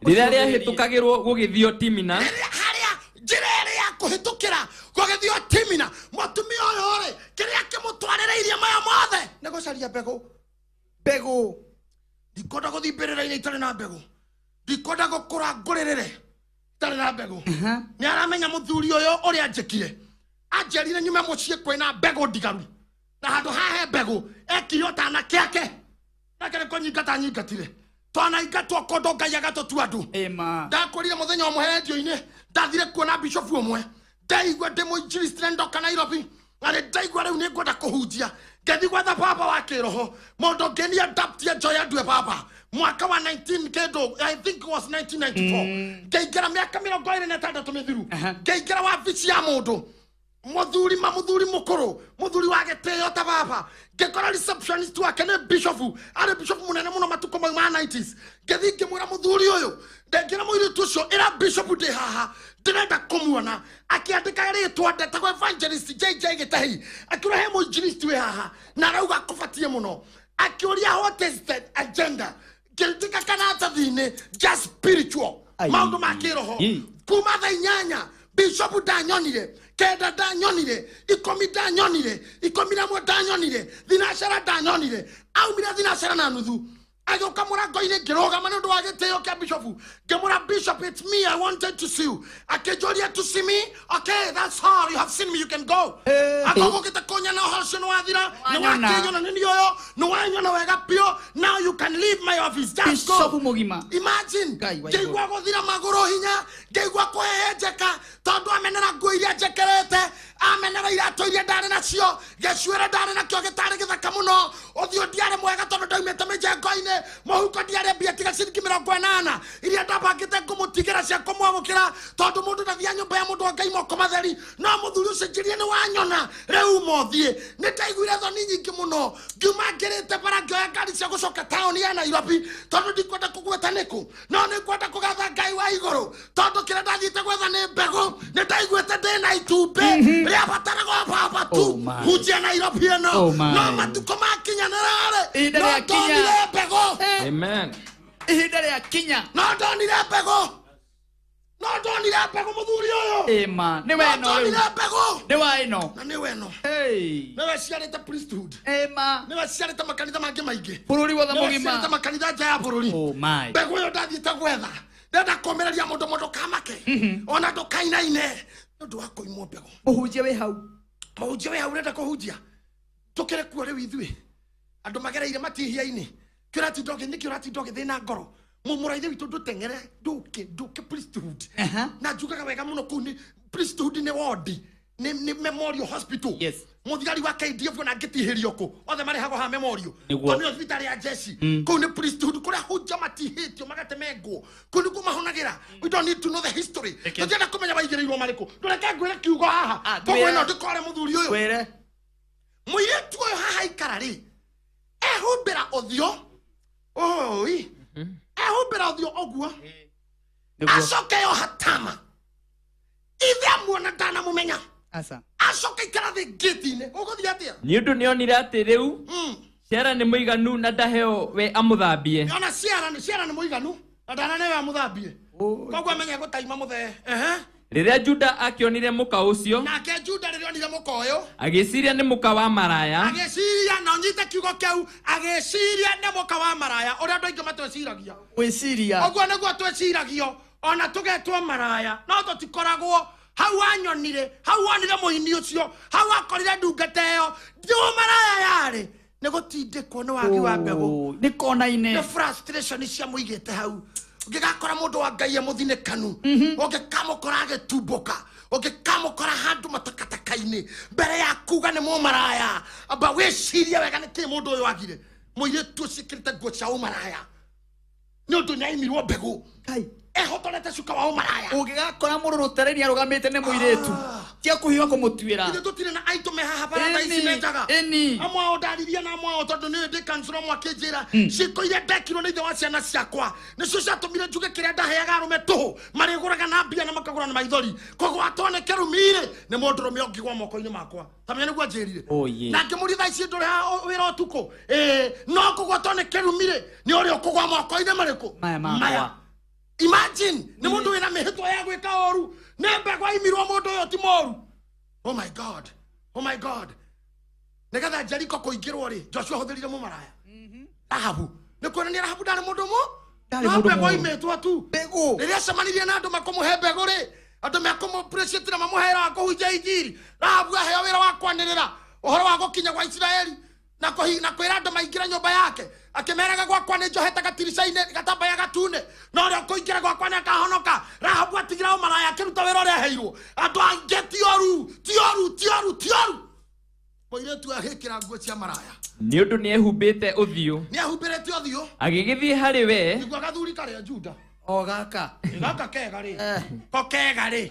Rĩrĩa rĩahĩtũkagĩrwo gũgĩthio Timina. Harĩa njĩra ĩrĩa ya kũhĩtũkĩra gũgĩthio Timina. Mũtumia ũyũ rĩ, kĩrĩa kĩmũtwarĩrĩirie maya mothe nĩ gũcaria mbegũ. Mbegũ. Ndikwenda gũthiĩ mbĩrĩra-inĩ itarĩ na mbegũ. Ndikwenda gũkũra ngũrĩrĩre itarĩ na mbegũ. Nĩ aramenya mũthuri ũyũ ũrĩa anjĩkire. Anjĩrire nyume mũciĩ kwĩna mbegũ ndigaru. Na handũ hahe mbegũ ekire o ta anake ake. Nake nĩ kũnyingata anyingatire. Twanaingatwo kũndũ Ngai agatũtua andũ. Ndakorire mũthenya ũmwe rendio-inĩ, ndathire kuona bishop ũmwe. Ndaigua ndĩ mũinjilisti na ndoka Nairobi. Na nĩ ndaigua rĩu nĩ ngwenda kũhunjia. Ngĩthiĩ gwetha baba wa kĩroho. Mũndũ ũngĩ nĩ adaptie njoya ndue baba. Mwaka wa 19 kĩndũ, I think it was 1994. Ngĩingĩra mĩaka 26 mĩthiru. Ngĩingĩra wabici ya mũndũ. Mũthuri ma mũthuri mũkũrũ, mũthuri wa gĩtĩo ta baba. Ngĩkora receptionist wake nĩ bishop, arĩ bishop mũnene mũno matukũ mau ma 90s. Ngĩthiĩ ngĩmwĩra mũthuri ũyũ, ndengĩra mũirĩtu ũcio, ĩra bishop ndĩ haha, ndĩrenda kũmuona. Akĩandĩka rĩtwa ndetagwo evangelist JJ Gĩtahi. Akiuga he mũinjilisti wĩ haha, na arauga akũbatie mũno. Akĩũria what is the agenda? Ngĩandĩka karatathi-inĩ, just spiritual, maũndũ ma kĩroho. Kuma thaa 8 bishop ndanyonire, 9 ndanyonire, 10 ndanyonire, 11 ndanyonire, 11 ndanyonire. Aumire 11:30. Agĩũka mũrango-inĩ ngĩrũgama nĩ ũndũ wa gĩtĩo kĩa bishop. Ngĩmwĩra bishop, it's me, I wanted to see you. Akĩnjũria to see me? Okay, that's all, you have seen me, you can go. Akogũkĩte kũnyona ũhoro ũcio nĩ wathira, nĩ wakĩnyona nĩ niĩ ũyũ, nĩ wanyona wega biũ, now you can leave my office, just go. Bishop mũgima. Imagine, ngĩigua gũthira magũrũ hinya, ngĩigua kũhehenjeka, tondũ amenera nguo iria njĩkĩrĩte, amenera iratũ iria ndarĩ nacio, gĩcuĩrĩ ndarĩ nakĩo gĩtarĩ gĩthaka mũno, ũthiũ ndiarĩ mwega tondũ ndaumĩte mĩjengo-inĩ, mũhuko ndiarĩ mbia tiga ciringi 80 iria ndabangĩte ngũmũtigĩra cia kũmwamũkĩra, tondũ mũndũ ndathiaga nyũmba ya mũndũ wa Ngai moko matheri, no mũthuri ũcio njirie nĩ wanyona, rĩu mothiĩ. Nĩ ndaiguire thoni nyingĩ mũno, ngiuma ngĩrĩte bara ngĩoya ngari cia gũcoka taũni ya Nairobi, tondũ ndikwenda kũgweta nĩkũ, no nĩ ngwenda kũgatha Ngai wa igũrũ, tondũ kĩrĩa ndathiĩte gwetha nĩ mbegũ, nĩ ndaiguĩte ndĩna itumbĩ rĩabataragwo baba tu hunjia Nairobi ĩno, no matukũ makinya nĩrarĩ, no ndonire mbegũ. Amen. Ihinda rĩa kinya. No ndonire mbegũ. No ndonire mbegũ mũthuri ũyũ. Ĩma, nĩ we ĩno rĩu. No ndonire mbegũ. Nĩ wa ĩno. Na nĩ we ĩno. Nĩ we ciarĩte priesthood. Ĩma. Nĩ we ciarĩte makanitha mangĩ maingĩ. Bũrũri wothe Nĩ we mũgima. ciarĩte makanitha nja ya bũrũri. Oh my. Mbegũ ĩyo ndathiĩte gwetha. Ndĩrenda kũũmĩrĩria mũndũ mũndũ kamake. Ona ndũkainaine. Nĩ ũndũ wa kũimwo mbegũ. Mũhunjia wĩ hau. Mũhunjia wĩ hau ũrenda kũhunjia. Tũkĩrĩ kuo rĩu ithuĩ. Andũ magereire matihia-inĩ. Kĩratinda ũgĩ, nĩkĩ ũratinda ũgĩthĩna ngoro? Mũraithe witũ ndũteng'ere, ndũke priesthood. Na njugaga wega mũno kũu nĩ priesthood nĩ ward, nĩ memorial hospital. Yes. Mũthigari wa KDF ona angĩtihĩrio kũ, othe marĩhagwo ha memorial. Nĩguo. Tondũ nĩ thibitarĩ ya jeshi. Kũu nĩ priesthood kũrĩa hunja matihĩtio magatemengwo. Kũu nĩkuo mahonagĩra. We don't need to know the history. Tũtienda kũmenya maigĩrĩirwo marĩkũ. Ndũreke ngwĩre kiugo haha. Koguo ĩno ndĩkore mũthuri ũyũ. Twĩre. Mũirĩtu ũyũ haha aikara rĩ, ehumbĩra ũthiũ. Oi. Ehumbĩra ũthiũ ũguo. Acoke yoha tama. Ithe amuona ndanamũmenya. Asa. Acoke ikara thĩ ngĩti-inĩ. Ũgũthiĩ atĩa? Nĩ ũndũ nĩonire atĩ rĩu Ciara nĩ mũiganu na ndaheo we amũthambie. Ona ciara nĩ mũiganu na ndananeo amũthambie. Koguo amenye gũtaima mũthee. Rĩrĩa Juda akĩonire mũka ũcio, nake Juda rĩrĩa onire mũka ũyũ, agĩciria nĩ mũka wa maraya. Agĩciria, na ũnyite kiugo kĩu, agĩciria nĩ mũka wa maraya. Ũrĩa andũ aingĩ matwĩciragia. Gwĩciria. Ũguo nĩguo twĩciragio, ona tũgetwo maraya, no tũtikoragwo hau wanyonire, hau wonire mũini ũcio, hau wakorire ndungata ĩyo, ndio maraya yarĩ. Nĩ gũtindĩkwo nĩ wagi wa mbegũ. Nĩ kona-inĩ. Nĩ frustration cia mũigĩte hau. Ũngĩgakora mũndũ wa Ngai e mũthinĩkanu, ũngĩkamũkora agĩtumbũka, Ũngĩkamũkora handũ matakataka-inĩ mbere ya kuga nĩ mũmaraya, amba wĩcirie wega nĩkĩ mũndũ ũyũ agire. Mũirĩtu ũcio ekĩrĩte nguo cia ũmaraya nĩ ũndũ nĩaimirwo mbegũ, ehotorete cuka wa ũmaraya. Ũngĩgakora mũndũ rũtere-inĩ arũgamĩte nĩ mũirĩtu, tia kũhiũha kũmũtuĩra. Ithuĩ tũtirĩ na aitũ me haha baratha ici menjaga. Amwe ao ndaririe na amwe ao tondũ nĩ ndĩ kansũro amwe akĩnjĩra ciĩko iria ndekirwo nĩ ithe wa ciana ciakwa nĩcio ciatũmire njuge kĩrĩa ndaheaga arũme tũhũ marĩgũraga na mbia na makagũra na maithori. Kũgwatwo nĩ kĩrumi-rĩ nĩ mũndũrũme ũngĩgwa moko-inĩ makwa. Tamenya nĩguo anjĩrire. Na ngĩmũria thaa ici ndũrĩ wĩra ũtukũ, no kũgwatwo nĩ kĩrumi-rĩ nĩ ũrĩa ũkũgwa moko-inĩ marĩkũ? Maya. Imagine nĩ mũndũ wĩna mĩhĩtwa ya gwĩka ũru, nĩ mbegũ aimirwo mũndũ ũyũ ti mũru. Oh my God, oh my God. Nĩgetha Jeriko kũingĩrwo rĩ, Joshua ahũthĩrire mũmaraya Rahabu. Nĩ kuonania Rahabu ndarĩ mũndũ no mbegũ aimĩtwo tu. Rĩrĩa acemanirie na andũ makũmũhe mbegũ rĩ, andũ mekũmũ-appreciate na mamũhe wĩra wa kũhunjia injiri. Rahabu aheo wĩra wa kwanĩrĩra ũhoro wa gũkinya gwa Isiraeli na kwĩra andũ maingĩre nyũmba yake, akĩmeraga gwakwa nĩ njohete gatirica-inĩ gatambaya gatune, no ũrĩa ũkũingĩra gwakwa nĩ akahonoka. Rahabu atigire ũmaraya akĩruta wĩra ũrĩa aheirwo. Andũ angĩ ti oru, ti oru, ti oru, ti oru. Mũirĩtu agĩkĩra nguo cia maraya nĩ ũndũ nĩehumbĩte ũthiũ, nĩehumbĩrĩte ũthiũ, agĩgĩthiĩ harĩ we. Nĩguo gathuri karĩa Juda o gaka gaka kega rĩ, ko kega rĩ,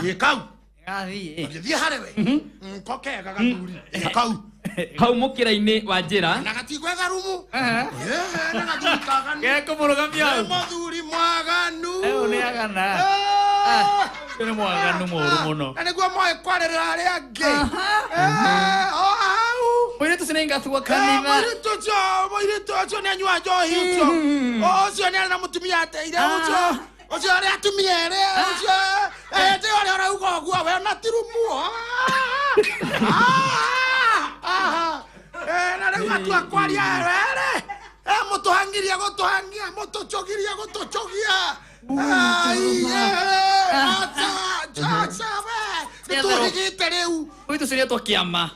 ĩ kau agĩthiĩ harĩ we, ko kega gathuri kau hau mũkĩra-inĩ wa njĩra, na gatigwetha rumu. Na gathuri kaganu gekũmũrũgamia hau. Mũthuri mwaganu Ũyũ nĩ agana. Ũyũ nĩ mwaganu mũũru mũno. Na nĩguo moĩ kwarĩrĩra arĩa angĩ. O hau mũirĩtu ũcio nĩaingatwo kanitha. Mũirĩtu ũcio nĩanyua njohi ũcio. Ũcio nĩarĩ na mũtumia ateire ũcio. Ũcio arĩa atumia erĩ ũcio. Ndĩ ũrĩa ũrauga ũguo we ona ti rumu. Na rĩu atua kwaria erĩ. Mũtũhangirie gũtũhangia, mũtũcũgirie gũtũcũgia. Aca we nĩtũhigĩte rĩu. Mũirĩtu ũcio nĩetwo kĩama.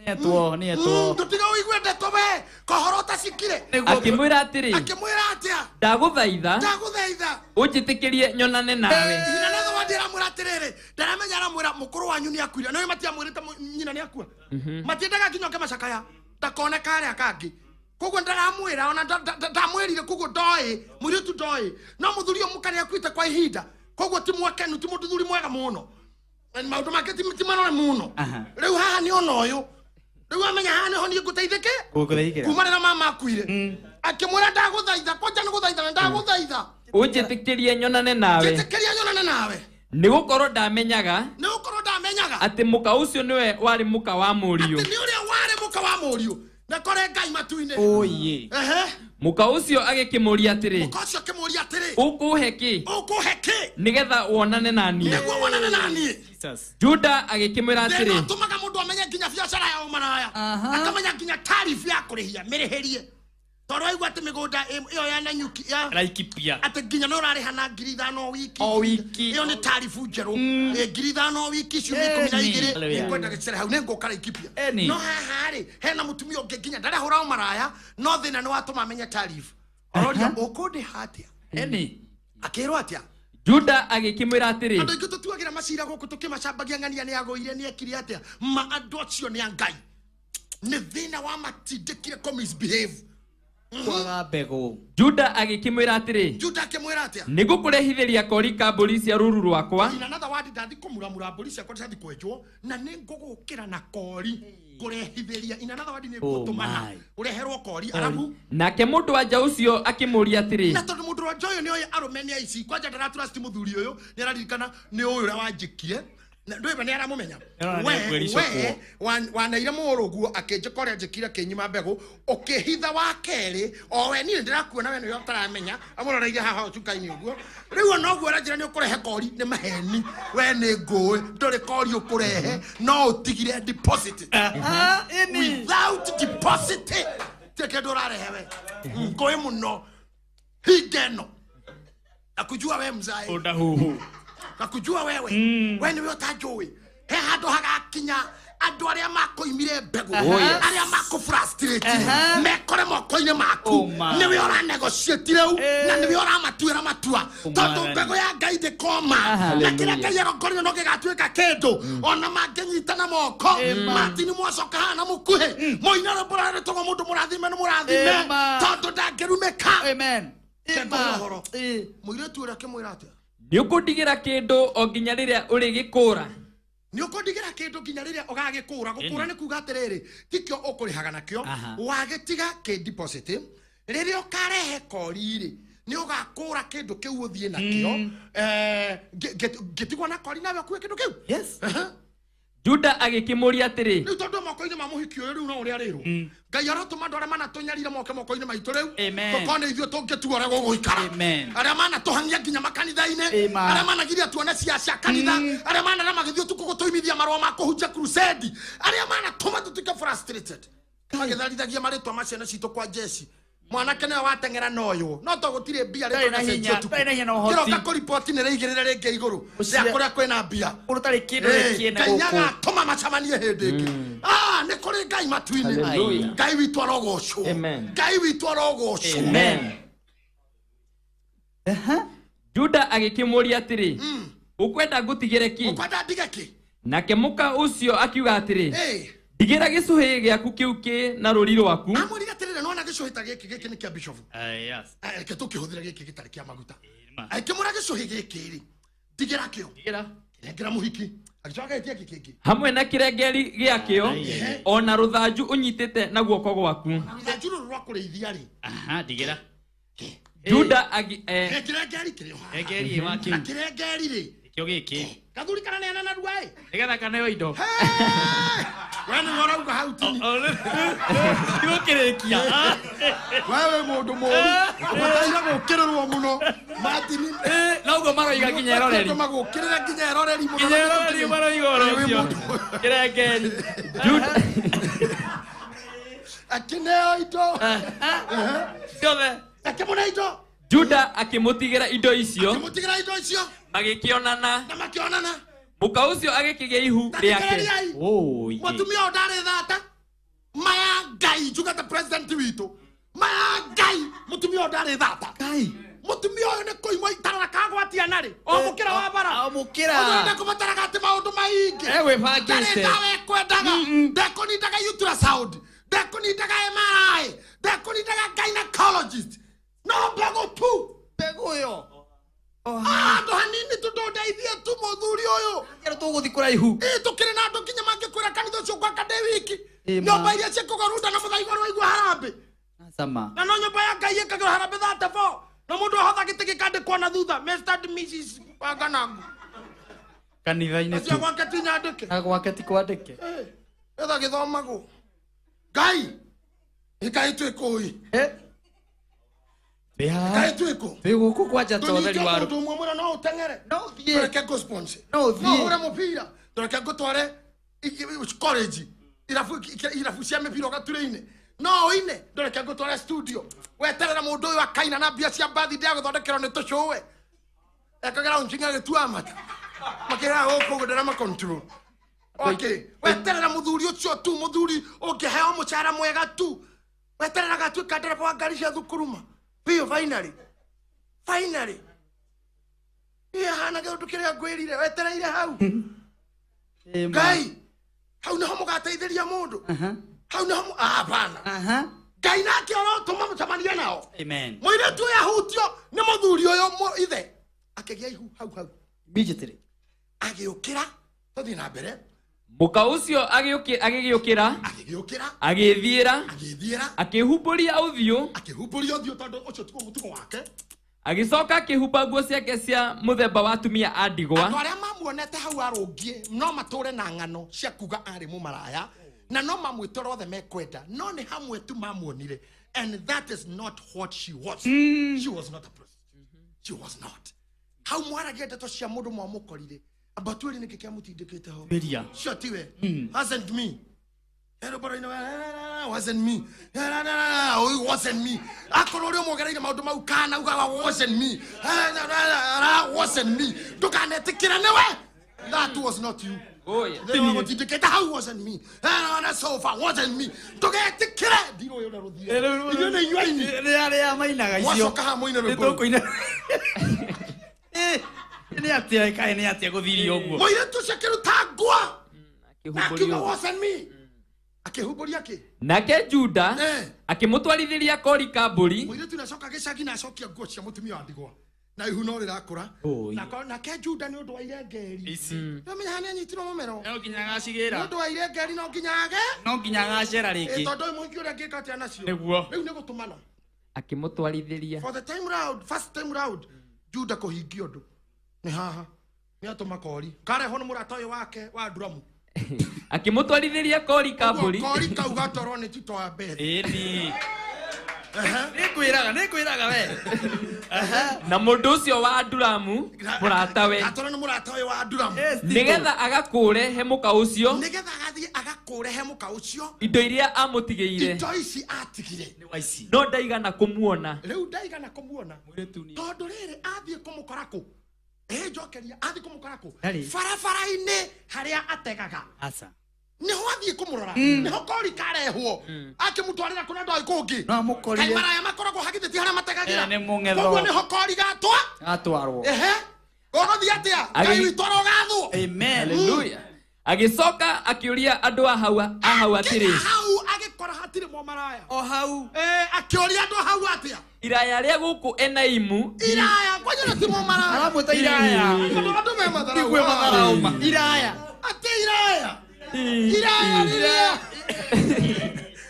Nĩetwo, nĩetwo. Tũtiga ũigue ndeto we kohoro ũtacikire. Akĩmwĩra atĩrĩ, akĩmwĩra atĩa? Ndagũthaitha, ndagũthaitha ũnjĩtĩkĩrie nyonane nawe. Nyina na thawadi aramwĩra atĩrĩrĩ, ndaramenya aramwĩra mũkũrũ wanyu nĩakuire. No matiamwĩrĩte nyina nĩakua. Matiendaga nginya oke macakaya ndakone karĩa kangĩ. Koguo ndaramwĩra ona ndamwĩrire, koguo ndoĩ mũirĩtu ndoĩ, no mũthuri ũyũ mũka nĩakuĩte kwa ihinda, koguo ti mwakenu, ti mũthuri mwega mũno, maũndũ make ti marore mũno. Rĩu haha nĩ ona ũyũ, rĩu amenya haha nĩho niĩ ngũteithĩke kuma rĩrĩa mama akuire. Akĩmwĩra ndagũthaitha, kwanja nĩ gũthaitha na ndagũthaitha ũnjĩtĩkĩrie nyonane nawe, njĩtĩkĩrie nyonane nawe, nĩgũkorwo ndamenyaga, nĩgũkorwo ndamenyaga atĩ mũka ũcio nĩwe warĩ mũka wa mũriũ, atĩ nĩ ũrĩa warĩ mũka wa mũriũ. Na kore Ngai matu-inĩ. Oye. Mũka ũcio agĩkĩmũria atĩrĩ, mũka ũcio akĩmũria atĩrĩ, ũkũhe kĩ? Ũkũhe kĩ? Nĩgetha wonane na niĩ. Nĩguo wonane na niĩ. Juda agĩkĩmwĩra atĩrĩ, thĩna ũtũmaga mũndũ amenye nginya biacara ya ũmaraya, akamenya nginya tarifu ya kũrĩhia mĩrĩhĩrie, tondũ waigua atĩ mĩgũnda ĩyo ya Nanyuki ya Laikipia atĩ nginya no ũrarĩha na 5,000 o wiki. O wiki. Ĩyo nĩ tarifu njerũ. 5,000 o wiki ciumia 12. Nĩngwenda gĩcere hau nĩngũka Laikipia. No haha rĩ hena mũtumia ũngĩ nginya ndarahũra ũmaraya, no thĩna nĩ watũma amenye tarifu. Aroria ũkũndĩha atĩa? Akĩrwo atĩa? Juda agĩkĩmwĩra atĩrĩ, andũ aingĩ tũtuagĩra macira gũkũ tũkĩmacambagia ng'ania nĩagũire nĩekire atĩa, ma andũ acio nĩ a Ngai. Nĩ thĩna wa matindĩkire kũ misbehave. Kwaga mbegũ. Juda agĩkĩmwĩra atĩrĩ, Juda akĩmwĩra atĩa? Nĩngũkũrehithĩria kori ka mbũri cia rũũru rwakwa. In another word, ndathi kũmuramura mbũri ciakwa ciathi kwenjwo, na nĩngũgũkĩra na kori kũrehithĩria. In another word, nĩngũtũmana ũreherwo kori arabu. Nake mũndũ wa nja ũcio akĩmũũria atĩrĩ, na tondũ mũndũ wa nja ũyũ nĩoĩ arũme nĩ aici, kwanja ndaratrust mũthuri ũyũ, nĩararirikana nĩ ũyũ ũrĩa wanjĩkire. Ndũĩ nĩ aramũmenya. We waneire mũrũguo akĩnjĩka ũrĩa njĩkire akĩnyima mbegũ, ũkĩhitha wa kerĩ, o we niĩ ndĩrakuona we nĩwe ũtaramenya, amũroreire haha cuka-inĩ ũguo. Rĩu ona ũguo ũranjĩra nĩ ũkũrehe kori, nĩ maheni. We nĩ ngũĩ, ndũrĩ kori ũkũrehe, no ũtigire deposit. Without deposit, tirĩ kĩndũ ũrarehe we. Ngũĩ mũno. Hinga ĩno. Nakujua we mzae. Ũndahuhu. Nakujua wewe. We nĩwe ũtanjũĩ. He handũ hagakinya Andũ arĩa makũimire mbegũ, arĩa makũfrustrate, mekore moko-inĩ maku. Nĩwe ũranegotiate rĩu na nĩwe ũramatuĩra matua. Tondũ mbegũ ya Ngai ndĩkoma. Na kĩrĩa Ngai arongoreirie no gĩgatuĩka kĩndũ. Ona mangĩnyitana moko, Martin mwacoka haha na mũkuhĩ. Mũina rwĩmbo rũrĩa rwĩtagwo mũndũ mũrathime nĩ mũrathime. Tondũ ndangĩrumĩka. Amen. Ũhoro. Mũirĩtu ũrĩa akĩmwĩra atĩa? Nĩ ũkũndigĩra kĩndũ o nginya rĩrĩa ũrĩgĩkũũra. Nĩ ũkũndigĩra kĩndũ nginya rĩrĩa ũgagĩkũũra. Gũkũũra nĩ kuga atĩrĩrĩ, tikĩo ũkũrĩhaga nakĩo, wagĩtiga kĩ deposit. Rĩrĩa ũkarehe kori-rĩ, nĩ ũgakũũra kĩndũ kĩu ũthiĩ nakĩo. Ngĩtigwo na kori nawe ũkue kĩndũ kĩu. Yes. Juda agĩkĩmũũria atĩrĩ, Rĩu tondũ moko-inĩ ma mũhiki ũyũ rĩu no ũrĩa rĩrwo. Ngai arotũma andũ arĩa manatũnyarira moke moko-inĩ maitũ rĩu. Tũkorwo nĩ ithuĩ tũngĩtua ũrĩa gũgũikara. Arĩa manatũhang'ia nginya makanitha-inĩ, arĩa managiria tuone cia kanitha, arĩa manara magĩthiĩ ũtukũ gũtũimithia marũa ma kũhunjia crusade, arĩa manatũma tũtuĩke frustrated. Magĩtharithagia marĩtwa ma ciana citũ kwa jeshi. Mwanake nĩwe wateng'era na ũyũ, no to gũtirĩ mbia Ndarĩ na hinya, ndarĩ na hinya na ũhoti. Kĩroka kũriboti nĩ rĩigĩrĩre rĩngĩ igũrũ rĩa kũrĩa kwĩna mbia. Ũtarĩ kĩndũ gĩkĩene Ngai gũkũ. nĩagatũma macemanie hĩndĩ ĩngĩ. Nĩ kũrĩ Ngai matu-inĩ. Ngai witũ arogocwo. Ngai witũ arogocwo. Amen. Juda agĩkĩmũũria atĩrĩ, ũkwenda ngũtigĩre kĩ? Ũkwenda ndige kĩ? Nake mũka ũcio akiuga atĩrĩ, ndigĩra gĩcũhĩ gĩaku kĩu kĩ na rũri rwaku. Amũrire atĩrĩrĩ, nĩwona gĩcũhĩ ta gĩkĩ, gĩkĩ nĩ kĩa bishop. Yes. Reke tũkĩhũthĩre gĩkĩ gĩtarĩ kĩa maguta. Akĩmũra gĩcũhĩ gĩkĩ rĩ, ndigĩra kĩo. Nengera mũhiki. Agĩcoka agĩtia kĩ kĩngĩ. Hamwe na kĩrengeri gĩakĩo, ona rũthanju ũnyitĩte na guoko gwaku. Rũthanju rũrũ rwa kũrĩithia rĩ. Ndigĩra. Juda Kĩrengeri kĩrĩ o haha. Kĩrengeri wa kĩu. Na kĩrengeri rĩ. Kĩo gĩkĩ. Gathuri kana neana narua ĩ. Nĩgetha kaneo indo. We nĩwe ũrauga hau tini. Ndigũkĩrĩkia. Wewe mũndũ mũũru. Ũbataire gũũkĩrĩrwo mũno. Martin. No ũguo maroiga nginya eroreri. Magũũkĩrĩra nginya eroreri mũno. Nginya eroreri maroiga ũhoro ũcio. Kĩrengeri. Juda Akĩneo indo. Ciothe. Akĩmũne indo. Juda akĩmũtigĩra indo icio. Akĩmũtigĩra indo icio. Magĩkĩonana. Na makĩonana. Mũka ũcio agĩkĩgĩa ihu rĩake. Mũtumia ũyũ ndarĩ thata. Maya Ngai, njuge ta president witũ. Maya Ngai, mũtumia ũyũ ndarĩ thata. Mũtumia ũyũ nĩ kũimwo itarora kagwatia narĩ. O mũkĩra wa bara. O mũkĩra. Ũyũ ndekũbataraga atĩ maũndũ maingĩ. Egwĩbangĩte. Ndarĩ ndawa ekwendaga. Ndekũnindaga ultrasound. Ndekũnindaga MRI. Ndekũnindaga gynecologist. No mbegũ tu. Mbegũ ĩyo. Handũ hanini tu ndũndeithie tu mũthuri ũyũ. Kĩrĩa tũgũthiĩ kũraihu. Tũkĩrĩ na andũ nginya mangĩkwĩra kanitha ũcio gwaka ndĩ wiki. Nyũmba iria ciĩkagwo runda na mũthaiga ũrĩa waigua harambĩ. Sama. Na no nyũmba ya Ngai ĩkagĩrwo harambĩ 34. Na mũndũ ahotha gĩtĩ gĩkandĩkwo na thutha, Mr and Mrs Wanganangu. Kanitha-inĩ tu. Acio gwake ti nyandĩke. Na gwake ti kwandĩke. Etha gĩthomagwo. Ngai. Ngai twĩ kũi. Ngai twĩ kũ? Twĩ gũkũ kwanja ta ũtheri wa Mũndũ ũmwe mwĩra no ũteng'ere. No ũthiĩ. Tũreke ngũ sponsor. No ũthiĩ. No ũhũre mũbira. Tũreke ngũtware college. Irabu cia mĩbira ũgature-inĩ. No ũine. Ndũreke ngũtware studio. Weterera mũndũ ũyũ akaina na mbia cia birthday agũthondekerwo nĩ tũcũwe. Ekagĩra ũnjinga agĩtua mata. Makĩrĩa gũkũ ũguo ndĩrama control. Okay. Weterera mũthuri ũcio tu, mũthuri ũngĩheo mũcara mwega tu. Weterera gatuĩka ndereba wa ngari cia thukuru ma. Biũ finally. Finally. Iye hana kĩũndũ kĩrĩa ngwĩrire, wetereire hau. Ngai, hau nĩho mũgateithĩria mũndũ. Hau nĩho hapana. Ngai nake arotũma mũcemanie nao. Amen. Mũirĩtu ũyũ ahutio nĩ mũthuri ũyũ ithe. Akĩgĩa ihu hau hau. Immediately. Agĩũkĩra, tũthiĩ na mbere. Mũka ũcio agĩgĩũkĩra. Agĩgĩũkĩra. Agĩthiĩra. Agĩthiĩra. Akĩhumbũria ũthiũ. Akĩhumbũria ũthiũ tondũ ũcio tiguo mũtugo wake. Agĩcoka akĩhumba nguo ciake cia mũthemba wa atumia a ndigwa. Andũ arĩa mamuonete hau arũngiĩ no matũre na ng'ano cia kuga arĩ mũmaraya na no mamwĩtore othe mekwenda, no nĩ hamwe tu mamuonire, and that is not what she was. She was not a prostitute. She was not. Hau mwaragia ndeto cia mũndũ mwamũkorire. Amba twĩre nĩkĩ kĩamũtindĩkĩte ho. Cio tiwe. Wasn't me. Wasn't me. Wasn't me. Akorwo ũrĩa ũmwongereire maũndũ mau kana ugaga wasn't me. Wasn't me. Ndũkanetĩkĩre nĩwe. That was not you. Gũtindĩkĩte hau wasn't me. Ona sofa wasn't me. Ndũgetĩkĩre ndirũ ũrĩa rũthiĩ. Inyuĩ nĩ inyuĩ aini. Nĩ arĩa mainaga icio. Wacoka haha mũine rwĩmbo. Nĩ tũkũina. Nĩ atĩa kaĩ nĩ atĩa gũthirie ũguo. Mũirĩtu ũcio akĩruta ngwa. Na akiuga wasn't me. Akĩhumbũria kĩ? Nake Juda akĩmũtwarithĩria kori ka mbũri. Mũirĩtu nĩacoka gĩcagi na acokia nguo cia mũtumia wa ndigwa. Na ihu no rĩrakũra. Nake Juda nĩ ũndũ wa irengeri. Nĩũmenya haha nĩanyitirwo mũmero. No nginya agacigĩra. Nĩ ũndũ wa irengeri no nginya age. No nginya agacera rĩngĩ. Tondũ ũyũ mũhiki ũrĩa angĩka atĩa nacio. Nĩguo. Rĩu nĩ gũtũmana. Akĩmũtwarithĩria. For the time round, first time round, Juda kũhingia ũndũ. Nĩ haha. Nĩ atũma kori. Karehwo nĩ mũrata ũyũ wake wa Nduramu. Akĩmũtwarithĩria kori ka mbũri. Kori kau gatwarwo nĩ Tito wa Beth. Ĩni. Nĩngwĩraga we. Na mũndũ ũcio wa Adulamu mũratawe. Gatwarwo nĩ mũrata ũyũ wa Adulamu. Nĩgetha agakũre he mũka ũcio. Nĩgetha agathiĩ agakũre he mũka ũcio. Indo iria amũtigĩire. Indo ici atigire. Nĩ wa ici. No ndaigana kũmuona. Rĩu ndaigana kũmuona. Tondũ rĩrĩ athiĩ kũmũkora kũ? Njokeria athiĩ kũmũkora kũ? Barabara-inĩ harĩa ategaga. Aca. Niho athiĩ kũmũrora. Niho kori karehwo. Akĩmũtwarĩra kũrĩa ndoĩ kũngĩ. No amũkorire. Kaĩ maraya makoragwo hagithĩtie harĩa mategagĩra. Nĩ mũng'etho. Koguo niho kori gatwa. Gatwarwo. Ehe. Gũgũthiĩ atĩa? Ngai witũ arogathwo. Amen. Hallelujah. Agĩcoka akĩũria andũ a hau atĩrĩ. Hau agĩkora hatirĩ mũmaraya. O hau. Akĩũria andũ a hau atĩa? Iraya rĩa gũkũ Enaimu. Iraya, kwanja ti mũmaraya. Aramwĩta iraya. Andũ me matharau. Nĩguo matharau ma. Iraya. Atĩ iraya. Iraya rĩrĩa.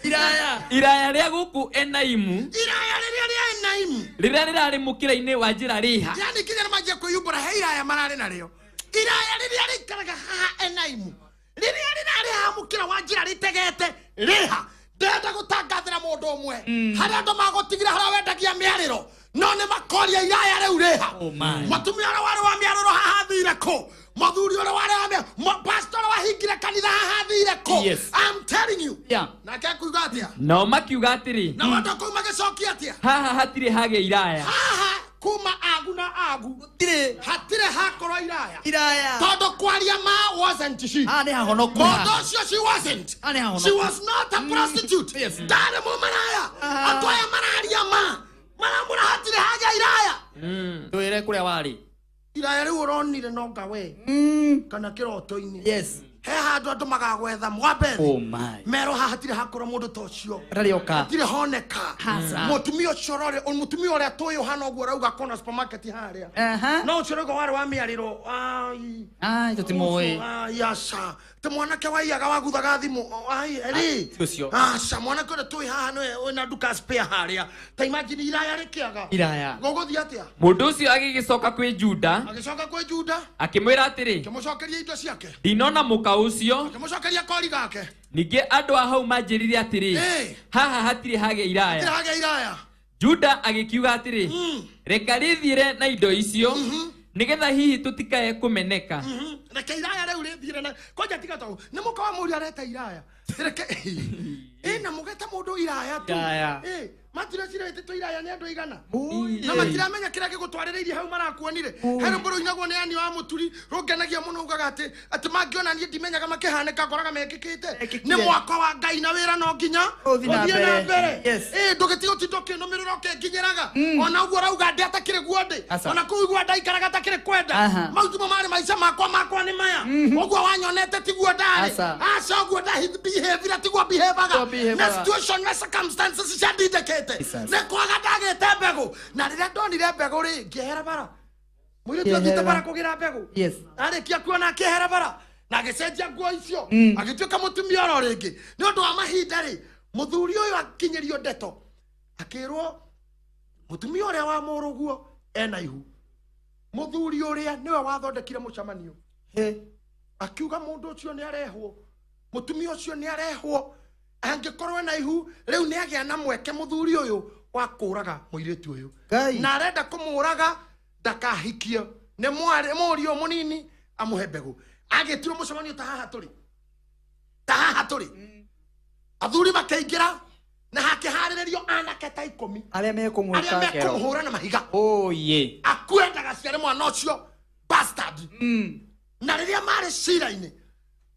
Iraya. Iraya rĩa gũkũ Enaimu. Iraya rĩrĩa rĩa Enaimu. Rĩrĩa rĩrarĩ mũkĩra-inĩ wa njĩra rĩha. Yani kinya nĩmanjia kwĩyumbũra he iraya mararĩ narĩo. Iraya rĩrĩa rĩikaraga haha Enaimu. Rĩrĩa rĩrarĩ haha mũkĩra wa njĩra rĩtegete rĩha. Ndĩrenda gũtangathĩra mũndũ ũmwe. Harĩa andũ magũtigire harĩa wendagia mĩarĩro. No nĩ makoria iraya rĩu rĩha. Mũtumia ũrĩa warĩ wa mĩarĩro haha athire kũ? Mũthuri ũrĩa warĩ wa mĩarĩro, pastor ũrĩa wahingire kanitha haha athire kũ? Yes. I'm telling you. Yeah. Nake akiuga atĩa? Nao makiuga atĩrĩ. Nao andũ kũu magĩcokia atĩa? Haha hatirĩ hagĩa iraya. Haha kuma agu na agu. Gũtirĩ. Hatirĩ hakorwo iraya. Iraya. Tondũ kwaria ma wasn't she. Haha nĩ hahonoku. Mũndũ ũcio she wasn't. Haha nĩ hahonoku. She was not a prostitute. Yes. Ndarĩ mũmaraya. Andũ aya mararia ma. Maramũra hatirĩ hagĩa iraya. Twĩre kũrĩa warĩ. Iraya rĩu ũronire no ngawe. Kana kĩroto-inĩ. Yes. He handũ andũ magagwetha mwambe. Oh my. Merwo haha hatirĩ hakorwo mũndũ ta ũcio. Ndarĩ oka. Hatirĩ honeka. Mũtumia ũcio ũrorĩ, mũtumia ũrĩa tũĩ ũhana ũguo ũrauga kona supermarket harĩa. No ũcio ũrauga warĩ wa mĩarĩro. Ai. Ai tũtimũĩ. Ai aca. Ti mwanake waiyaga waguthaga thimũ. Ai eri. Ti ũcio. Aca mwanake ũrĩa tũĩ haha nĩwe wĩna nduka spare harĩa. Ta imagine iraya rĩkĩaga. Iraya. Gũgũthiĩ atĩa? Mũndũ ũcio agĩgĩcoka kwĩ Juda. Agĩcoka kwĩ Juda. Akĩmwĩra atĩrĩ. Akĩmũcokeria indo ciake. Ndinona mũka ũcio. Akĩmũcokeria kori gake. Ningĩ andũ a hau manjĩrire atĩrĩ. Haha hatirĩ hagĩa iraya. Hatirĩ hagĩa iraya. Juda agĩkiuga atĩrĩ. Reka rĩthiĩre na indo icio. Nĩgetha hihi tũtikae kũmeneka. Reke iraya rĩu rĩthiĩre na kwanja tiga tondũ nĩ mũka wa mũriũ areta iraya. Reke ĩna mũgeta mũndũ iraya tu. Matire cirĩtĩtwo iraya nĩ andũ igana. Na matiramenya kĩrĩa gĩgũtwarĩrĩirie hau marakuonire. He rwĩmbo rũinagwo nĩ Ani wa Mũturi rũngenagia mũno ugaga atĩ atĩ mangĩona niĩ ndimenyaga makĩhanĩka ngoraga mekĩkĩte. Nĩ mwako wa Ngai na wĩra no nginya ũthiĩ na mbere. Yes. Ndũgĩtige gũtinda ũkĩnũmĩrĩra ũkĩnginyĩraga. Ona ũguo ũrauga ndĩ atakĩrĩ guo ndĩ. Ona kũu igua ndaikaraga atakĩrĩ kwenda. Mau timo marĩ maica makwa makwa nĩ maya. Ũguo wanyonete tiguo ndarĩ. Aca ũguo ndabehavire tiguo behavaga. Na situation na circumstances ciandindĩkĩte. Nĩ kwaga ndagĩte mbegũ. Na rĩrĩa ndonire mbegũ rĩ, ngĩehera bara. Mũirĩtu athiĩte bara kũgĩra mbegũ. Yes. Arĩkia kuona akĩehera bara. Na agĩcenjia nguo icio. Agĩtuĩka mũtumia oro rĩngĩ. Nĩ ũndũ wa mahinda rĩ, mũthuri ũyũ akinyĩrio ndeto. Akĩrwo mũtumia ũrĩa wa mũrũguo ena ihu. Mũthuri ũrĩa nĩwe wathondekire mũcemanio. Akiuga mũndũ ũcio nĩ arehwo. Mũtumia ũcio nĩ arehwo. Angĩkorwo ena ihu rĩu nĩ agĩa na mweke mũthuri ũyũ wa kũũraga mũirĩtu ũyũ. Na arenda kũmũũraga ndakahikie nĩ mũriũ mũnini amũhe mbegũ. Agĩtirwo mũcemanio ta haha tũrĩ. Ta haha tũrĩ. Athuri makĩingĩra na hakĩharĩrĩrio anake ta 10. Arĩa mekũmũhũra na mahiga. Oye. Akue ndagaciare mwana ũcio bastard. Na rĩrĩa marĩ cira-inĩ